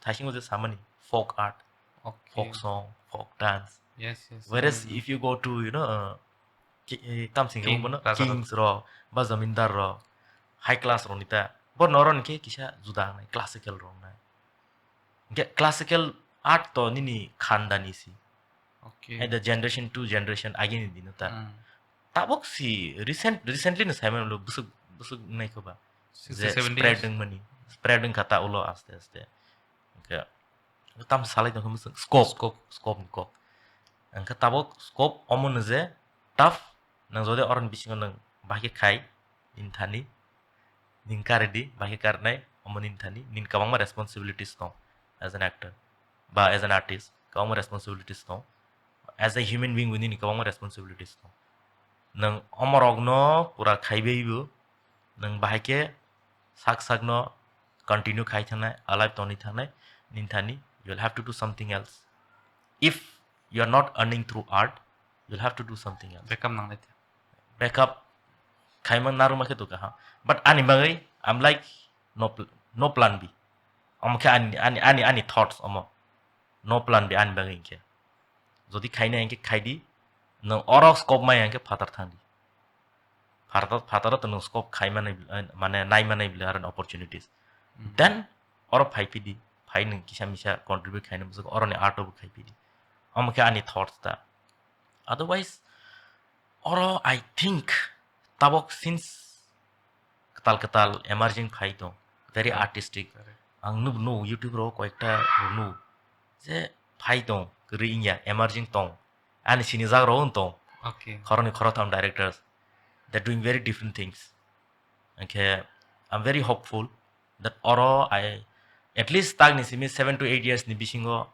thaisingo je samani folk art, okay, folk song, folk dance. Yes, yes. Whereas, hmm, if you go to, you know, uh, ki-, eh, tam sing king, bono raja rok. Kings rok, ba zamindar rok, high class rok ni ta. Bo noron khe kisa juda wngnai, classical rok wngnai. Hwnkhe classical art to nini khandani si. Okay. And the generation to generation agini dino ta. Hmm. Tabuk si recent, recently no saimano bwswk, bwswk wngnai kho ba. Sixty, je seventy spread years. Wngmani, spread wngkha ta ulo aste aste. Hwnkhe tam salai tongkha bwswk scope. Scope. Scope ni kok. Hwnkhe tabuk scope omo no je tough, nang jodi oroni bisingo nang bahai khe khai, nini thani, nini kari di, bahai khe karnai, omo nini thani, nini kwbangma responsibilities tong as an actor, ba as an artist, kwbangma responsibilities tong. As a human being bo nini kwbangma responsibilities tong. Nwng omorokno pura khaibai bo, nwng bahai khe sak sakno continue khai thangnai, alive tongwi thangnai, nini thani, you will have to do something else. If you are not earning through art, you'll have to do something else. Backup nangnai te. Backup khaima narwkma khe to kaham. But ani bagwi, I'm like, no pl-, no plan B. Omo khe ani, ani, ani, ani thoughts omo. No plan B ani bagwi hinkhe. Jodi khaina hinkhe khai di, nwng oro scope maya hinkhe phatar thang di. Phatar, phataro to nwng scope khai manai, mane nai manai bile aro opportunities. Hmm. Then oro phai phi di, phai nwng kisa misa contribute khaina bwswk oroni art o bo khai phi di. Omo khe ani thoughts ta. Otherwise, oro I think tabok since kwtal kwtal emerging phai tong, very, correct, artistic. Correct. Ang nubo nubo YouTube ro koyekta rok nubo je phai tong, kwrwi wngya, emerging tong. Ani sinijak rok wng tong. Okay. Khoroknwi khorotham directors. They're doing very different things. Hwnkhe, I'm very hopeful that oro I, at least takni simi seven to eight years ni bisingo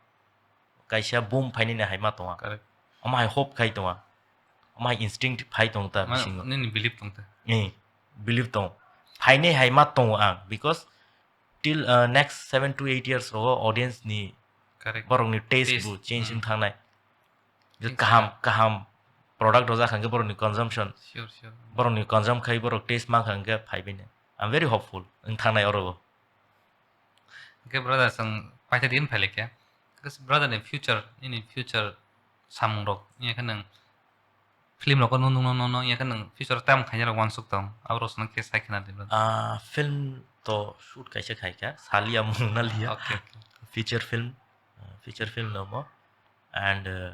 kaisa boom phainani hai ma tonga. Correct. Omo hai hope khai tonga. Omo hai instinct phai tong ta. Ma-, bisingo. Nini belief tong ta. Eh, belief tong. Phainai hai ma tongo ang, because till, uh, next seven to eight years rogo audience ni, correct, borokni taste, taste, bo change, hmm, wng thangnai. Je change kaham, wngkha, kaham product rojak hwnkhe borokni consumption. Sure, sure. Borokni consume khai borok taste mankha hwnkhe phaibaino. I'm very hopeful wng thangnai oro bo. Hwnkhe brother, chwng paithago din phailaikha. Hwnkhe brother ni future, nini future samung rok wngya khe nwng Film rok no nung no no ya kan nang future tam khaina rok wansuk tong. Abo rok sano khe sai khana di bro. Ah, film to shoot kaisa khai kha, salia mung na liya. Okay, okay. Feature film, uh, feature film no mo, and uh,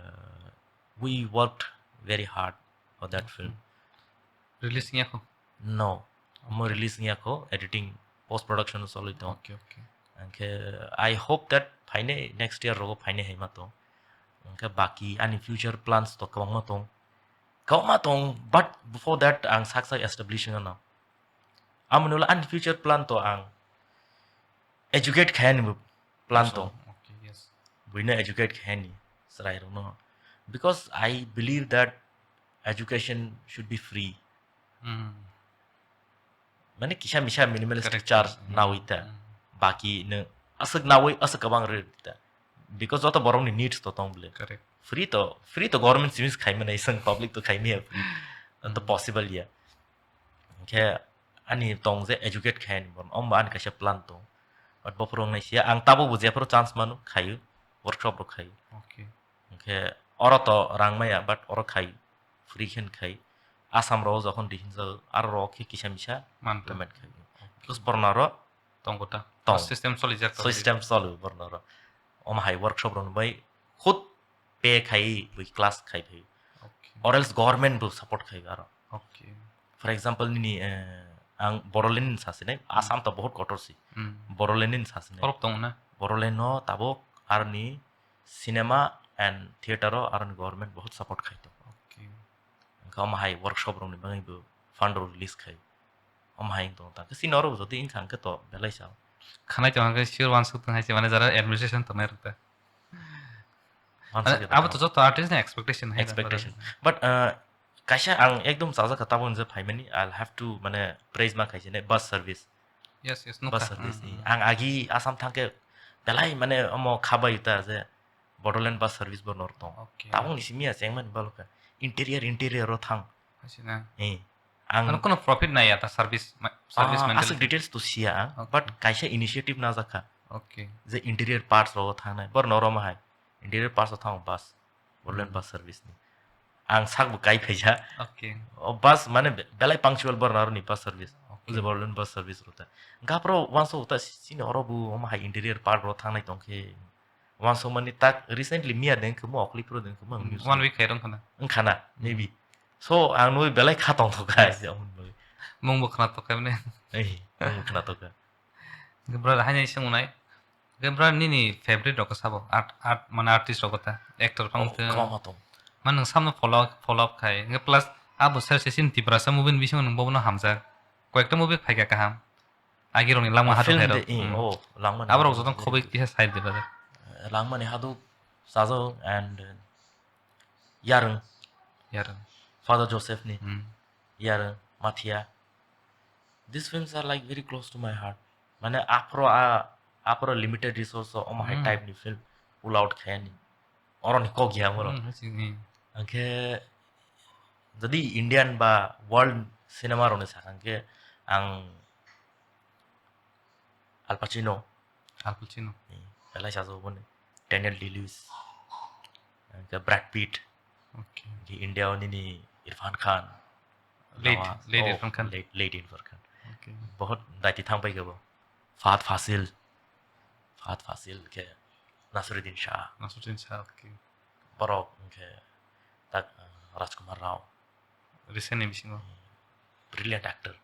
we worked very hard for that film. Release ya ko? No, mo release ya ko, editing, post production soli tong. Okay, okay. Angkhe I hope that phaine next year rogo phaine hai ma tong. Angkhe baki ani future plans to kwbangma tong. Kwbangma tong, but before that ang sak sak establish wngna. Amoni ulo ani future plan to ang educate khayani bo plan tong. Okay, yes. Buino educate khayani chwrai rokno. Because I believe that education should be free. Hmm. Mane kisa misa minimalist. Correct. Charge. Hmm. Nawi ta. Hmm. Baki no aswk nawi aswk kwbang rwi ta. Because joto borokni needs to tong bole. Correct. Free to, free to government simi khai mani, isang public to khai maya free. Ano to possible ya. Hingkhe ani tong je educate khai ani borno. Omba ani kaisa plan tong. But bophuru wngnai siya. Ang tabukbo jephuru chance manu khayu. Workshop rok khayu. Okay. Hingkhe oro to rang maya, but oro khai, free khe khai. Assam rok jokhon dihinjak, aro rok khe kisa misa. Man to. Payment khai. Okay. Plus borno ro tongo ta. Tong. System solijak to. System solu borno ro. Om hai workshop rok bai khud pay khai, bui class khai phai. Okay. Or else government bo support khai aro. Okay. For example, nini, eh, ang Bodoland ni sasinai, Assam to bahut kotor si. Hmm. Bodoland ni sasinai. Borok tong na? Bodoland no tabuk arni cinema and theater o arni government bahut support khai to. Okay. Engka omo hai workshop rok ni bagwi bo fund rok release khai. Omo hai tong ta. Sini oro jodi engka hingke to belai sa. Khanai tong hingke sure wansuk tong hai se mane jara administration tongnai rok ta. Wansuk. Mane, ya abo to joto artist ni expectation hai. Expectation. But, uh, kaisa ang ekdom chajak kha tabuk je phaimani, I'll have to mane praise ma khaisine bus service. Yes, yes, nukha. Bus service ni. Hmm, hmm. Ang agi Assam thangke belai mane omo khabai ta je Bodoland bus service bo nor tong. Okay. Tabuk ni simi ya chengmani baloka. Interior, interior o thang. Asina. Eh. Ang ano kono profit nai ya ta service ma-, service. Ah, mentality. Aswk details to siya ang, okay, but kaisa initiative najakha. Okay. Je interior parts rogo thangnai, bor norom hai. Interior parts o thang bus. Bodoland, hmm, bus service ni. Ang sak bo kai phaija. Okay. O bus mane be-, belai punctual bor naro ni bus service. Okay. Je Bodoland bus service rota. Gapro wanso uta sini oro bu om hai interior part ro thangnai tongkhe. Wansukmani tak recently miya deng khe mo okli pro deng khe mo ang news. One week khairong khana. Wng khana, hmm, maybe. So ang nui belai kha tong thok kha. Yes. Mung bo khna tok kha mane. Ei, mung bo khna tok kha. Bro, haini sung nai. Bro, nini favorite rok sabo? Art, art, mane artist rok ta, actor phang. Oh, te. Kwbangma tong. Man nung samno follow, follow up khai. Plus abo ser sesin Tiprasa movie ni bisingo nung bono hamjak. Koyekta movie phaikha kaham. Agi rokni langma hadu film hai rok. De, eh, hmm. Oh, langmani aborok hadu joto de. Khoboi kisa side de brother. Eh, langmani hadu Sajao and, uh, Yarung. Yarung. Father Joseph ni. Hmm. Yarung, Mathia. These films are like very close to my heart. Mane aphro a, aphro limited resource o omo hai, hmm, type ni film pull out khayani. Oroni kok ya moro. Hmm, hai sini. Angkhe jodi Indian ba world cinema rokni sakha hwnkhe ang Al Pacino. Al Pacino. Hmm, belai sajak boni. Daniel Day-Lewis. Hwnkhe Brad Pitt. Okay. Di India o nini Irfan Khan. Late, late. Oh, Irfan Khan. Late, late Irfan Khan. Okay. Bahut daiti thang pai khe bo. Fahad Fasil. Fahad Fasil khe Nasruddin Shah. Nasruddin Shah, okay. Borok hwnkhe tak, uh, Rajkumar Rao. Recent ni bisingo. Brilliant actor.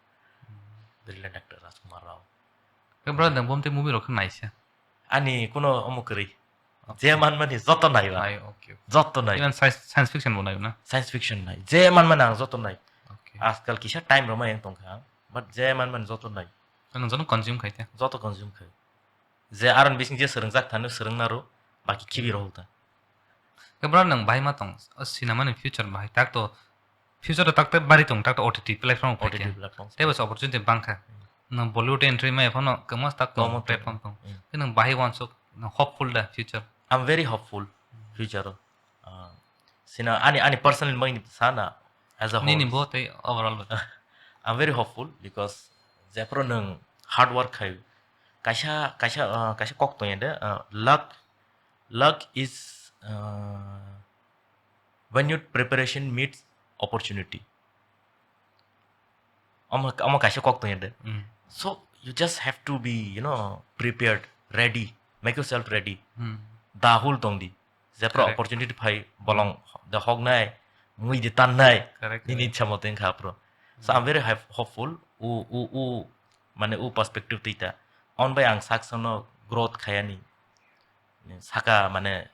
Hmm. Brilliant actor Rajkumar Rao. Khe brother, nang bomte movie rok khe naisa? Ani kuno omo kwrwi. Okay. Je manmani joto naiba. Nai, okay, okay. Joto nai. Even science, science fiction bo nai na? Science fiction nai. Je manmani ang joto nai. Okay. Ajkal kisa time rwmani ang tongkha ang. But je manmani joto nai. Nang joto consume khai te? Joto consume khai. Je aron bising je swrwngjak thani swrwngna rw, baki khibi rw ta. Khe bro, nang bahai ma tong, o cinema ni future bahai tak to, future to tak to bari tong, tak to O T T platform phai khe. O T T platform. Tei bo opportunity bang kha. Hmm. Nang Bollywood entry mai phano kwma tak tong, platform tong. Hmm. Khe nang bahai wansuk, nang hopeful da future? I'm very hopeful future o. Ah, sina ani, ani personal bagwi sana as a whole. Nini bo tei overall bo. I'm very hopeful because jephru nwng hard work khai, kaisa, kaisa, ah, kaisa kok tong de, ah, luck, luck is, ah, when your preparation meets opportunity. Omo, omo kaisa kok tong de. Hmm. So you just have to be, you know, prepared, ready, make yourself ready. Hmm. Dahul tong di. Jepra Correct. Opportunity phai bolong de hok nai, mui de tan nai. Correct, nini correct. Chamo teng kha pro. So I'm Hmm. Very hap- hopeful. U, u, u, mane u perspective tita. On bai ang sak sono growth khayani. Saka mane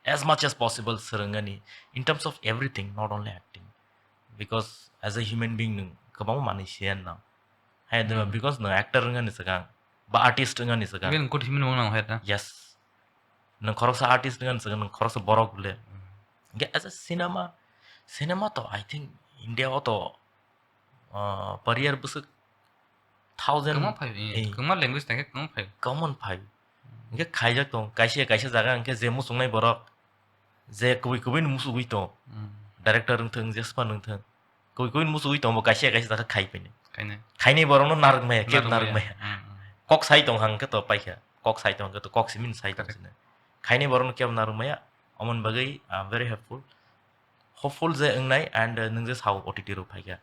as much as possible srwngani in terms of everything, not only acting. Because as a human being, nung kwbangma manwi siyan no. Hai de, Hmm. Because nung actor wngani swkang, ba artist wngani swkang. Even good human wng nang hai da. Yes. Nung khoroksa artist wngani swkang, nung khoroksa borok le. Hmm. Ge as a cinema, cinema to I think India o to, uh, per year bwswk thousand. Kwma phai, eh, eh. Kwma language tangkhe kwma phai. Common phai. Hwnkhe khaijak tong, kaisa, kaisa jaga hwnkhe je muchungnai borok, je kubui kubui no muchugui tong. Hmm. Director wngthung, je span wngthung. Kubui kubui no muchugui tong, bo kaisa, kaisa jaga khai phaini. Khainai. Khainai borok no narwk maya, kebo narwk maya. Hmm, hmm. Kok sai tong hang khe to paikha. Kok sai tong hang khe to kok simi no sai tong. Correct. Sini. Khainai borok no kebo narwk maya. Omoni bagwi I'm very hopeful. Hopeful je wngnai and, uh, nwng je sao O T T rok phaikha.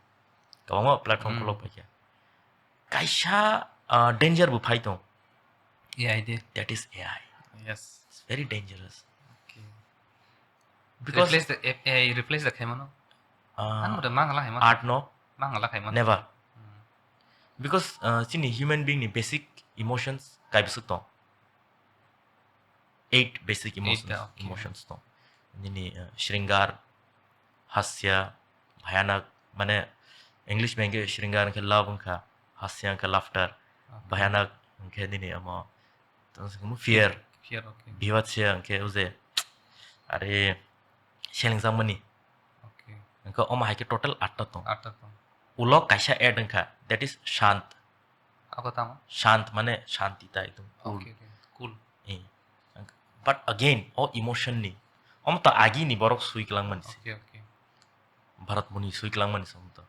Kwbangma platform Hmm. Khulok phaikha. Kaisa, uh, danger bo phai tong. A I de. That is A I. Yes. It's very dangerous. Okay. Because replace the A I, replace the khaimano. Uh, ano de mangala khaimano. Art no. Mangala khaimano. Never. Hmm. Because, uh, chini human being ni basic emotions kaibwswk tong. Eight basic emotions, Eight, okay. Emotions tong. Nini, uh, shringar, hasya, bhayanak, mane English bai hwnkhe shringar hwnkhe love wngkha, hasya hwnkhe laughter, okay. Bhayanak hwnkhe nini omo, tong se fear, fear, okay. Bibatsya hwnkhe uje, are, selengjak mani. Okay. Hwnkhe omo hai khe total atta tong. Atta tong. Ulo kaisa add wngkha, that is shant. Ako tamo? Shant mane shanti ta ekdom cool. Okay, okay. Cool. Eh. But again, o emotion ni. Om to agi ni borok sui kelang mani se. Okay, okay. Bharat muni sui kelang mani se om to.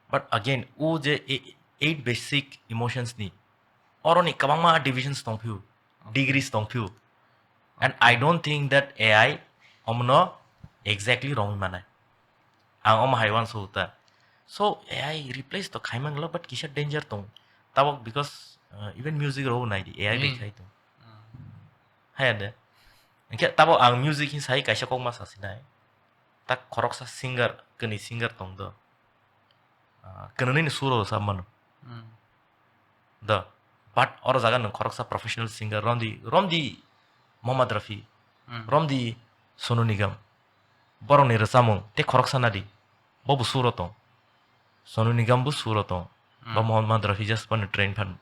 But again, o je e-, eight basic emotions ni. Oro ni kwbangma divisions tong phiu, okay. Degrees tong phiu. And I don't think that A I omno exactly romwi manai. Ang omo hai uansuk ta. So, A I replace to khaimang lo, but kisa danger tong. Tabok because, uh, even music rok nai di, A I bai Hmm. Khai tong. Hmm. Hai ade. Hwnkhe tabok ang music hin sai kaisa kokma sa sinai. Tak khoroksa singer, kwnwi singer tong do. Ah, kwnwi ni suro sa mano. Hmm. Do. But oro jaga nwng khoroksa professional singer romdi, romdi Mohammad Rafi, Hmm. Romdi Sonu Nigam. Borokni rwchapmung tei khoroksa nadi. Bo bo suro tong. Sonu Nigam bo suro tong. Hmm. Ba Mohammad Rafi just pano train phan.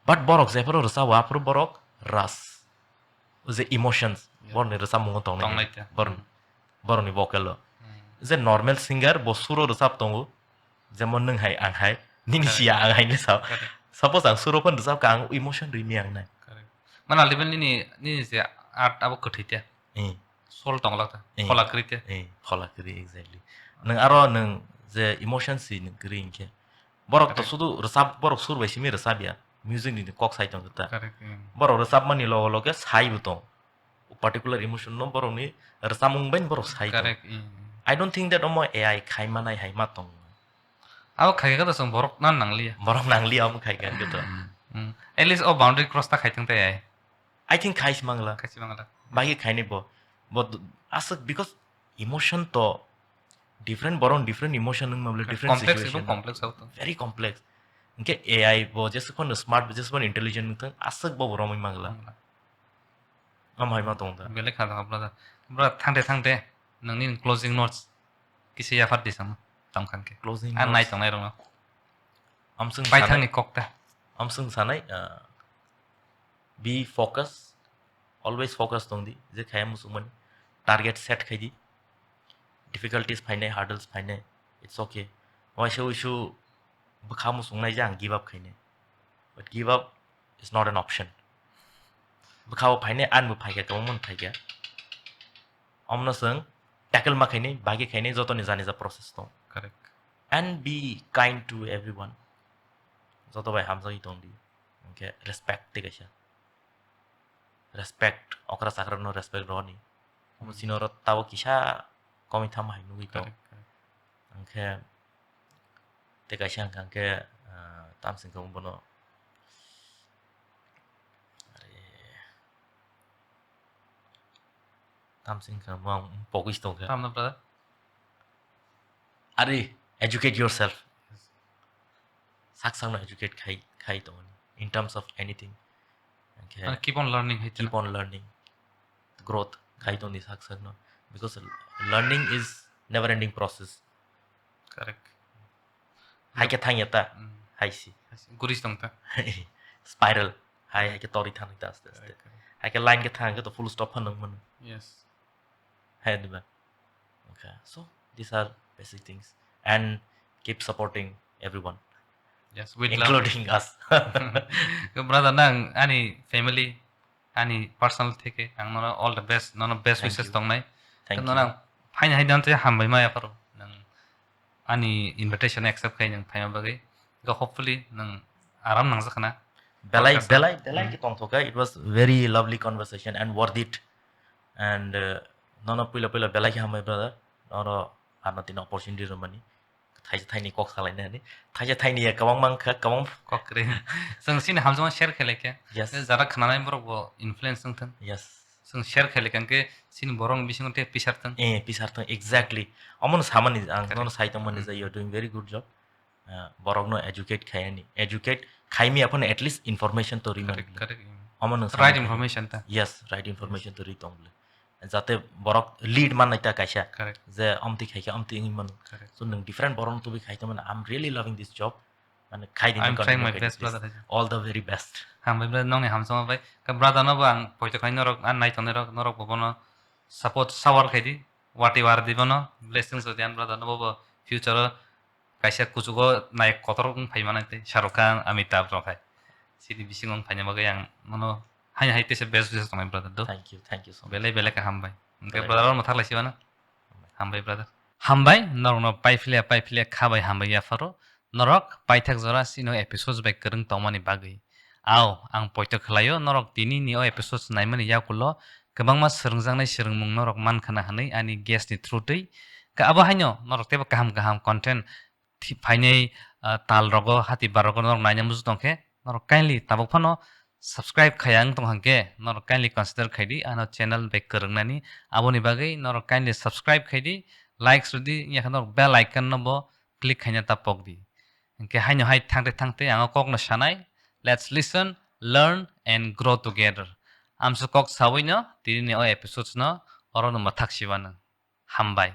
But borok jephuru rwchabo aphuru borok ras. O je emotions, Yeah. Borokni rwchapmungo tongnai. Tongnai te. Borok, Hmm. Borokni vocal o. Hmm. Je normal singer bo suro rwchap tongo. Jemon nwng hai, ang hai, nini Correct. Siya ang hai ni sao. Correct. Suppose ang suro phan rwchap ka ang emotion rwmi ang nai. Correct. Mana level nini, nini je art abo kwthwi te. Eh. Soul tong lak ta. Eh. Phola kwrwi te. Eh, phola kwrwi, exactly. Nwng aro nwng je emotion si nwng kwrwi hinkhe. Borok to Correct. Sudu rwchap, borok sur bai simi rwchap ya. Music ni kok sai tong ta. Correct, eh. Borok rwchapmani logo loge sai bo tong. Particular emotion no borokni rwchapmung bai borok sai tong. Correct, eh. I don't think that omo A I khai manai hai ma tong. Abo khai khe to chwng borok na nangliya. Borok nangliya omo khai khe to. Hmm. At least o boundary cross ta khai thung te A I. I think khai si mangla. Khai si mangla. Bagwi khaini bo. But aswk because emotion to different borok different emotion wng mable different complex, situation. Complex auto. Very complex. Hwnkhe A I bo jesukon smart, jesukon intelligent wngthang aswk bo romwi mangla. Mangla. Am hai ma tong da. Belai kha da bla da. Bla thangte thangte nangni closing notes kisa yaphar di sama tong khan khe. Closing notes. Nai tong nai rong. Amsung bai sanai. Thangni kok ta. Amsung sanai, uh, be focus, always focus tong di, je khaya musuk mani, target set khai di, difficulties phainai, hurdles phainai, it's okay. Waisa uisu bwkha musuk nai je ang give up khainai, but give up is not an option. Bwkha bo phainai, an bo phaikha, kwbangma phaikha. Omno chwng tackle ma khainai, bagi khainai, jotoni jani ja process tong. Correct. And be kind to everyone. Joto bai hamjagwi tong di. Hwnkhe respect tei kaisa. Respect, okra chakra no respect roni. Omo chini oro tabo kisa komwi thangma hai nugwi tong. Correct, correct. Hwnkhe tei kaisa hwnkha hwnkhe, ah, tamsing khe bono, are, tamsing khe bo ang pogwi se tongkha. Tamno brother? Are, educate yourself. Sak sakno educate khai, khai tongmani in terms of anything. Hwnkhe Mane keep on learning hai keep on learning, growth khai tongdi sak sakno, because learning is never ending process. Correct. Hai khe thangya ta, Mm. Hai si. Hai si. Guri tong ta. Spiral. Hai, hai khe tori thangwi ta aste aste. Correct, correct. Hai khe line khe thang khe to full stop phan nang mano. Yes. Hai diba. Okay. So these are basic things and keep supporting everyone. Yes, with love. Including us. Brother, nang ani family, ani personal theke ang nono all the best, nono best Thank wishes you. Tongnai. Thank Nono you. Ang phaini hai dan te hambai ma yapharo. Nang ani invitation accept khai nang phaima bagwi. Go hopefully nang aram nangjakna. Belai, Podcast belai, belai Hmm. Ke tongthoka. It was very lovely conversation and worth it. And, uh, nono puila puila belai ke hambai brother. Nono ano tini opportunity romani. Thaisa thaini kok salaina ni. Thaisa thaini ya kwbang mang kha, kwbang Kok kre. Song sini hamjama share khelai khe. Yes. Jara khnanai borok bo influence wng thang. Yes. Song share khelai khe sini borok bisingo te pisar thang. Eh, pisar thang, exactly. Omono samani ang Correct. Nono sai tongmani Hmm. Je you are doing very good job. Uh, borokno educate khaiyani. Educate khaimi aphano at least information to rimani. Correct, correct. Omono Right samani. Information ta. Yes, right information to ri tong bole. Jate borok lead mannai ta kaisa. Correct. Je omti khaikhe omti wngwi mano. Correct. So nwng different borokno tubui khai tongmani, I'm really loving this job. Mane khai di I'm trying my best, brother. All the very best. Hambai brother, nongni hamsama bai. Ka brother no bo ang poito khai norok, ang nai tongnai rok, norok bo bono support, sawar khai di. Wati war di bono. Blessings rw di ang brother no bo, bo future o kaisa kuchugo nai kotor wng phai mano tei Shahrukh Khan, Amitabh rok hai. Sini bisingo wng phaina bagwi ang nono hai hai tesa best wishes tongnai brother do. Thank you, thank you so much. Belai belai kaham bai. Hwnkhe Belai brother belai. Rok mwthak lai sibana. Hambai brother. Hambai, norokno paiphilia paiphilia kha bai hambai yapharo. Norok paithak jora sino episodes bai kwrwng tongmani bagwi. Ao, ang poito khlaio, norok tini ni o episodes naimani yakulo kwbangma swrwngjaknai swrwngmung norok mankhana hwnwi ani guest ni through twi. Ka abo haino norok teibo kaham kaham content thi-, phainai, ah, tal rogo, hati bar rogo norok naina muchung tongkhe, norok kindly tabuk phano subscribe khaya wng tong hwnkhe, norok kindly consider khai di, ano channel bai kwrwngnani. Aboni bagwi norok kindly subscribe khai di, likes rw di, wngya khe norok bell icon no bo click khaina ta pok di. Hwnkhe haino hai thangte thangte ang o kok no sanai, let's listen, learn and grow together. Amsuk kok sawi no, tini ni o episodes no, oro no mwthak siba nang. Hambai.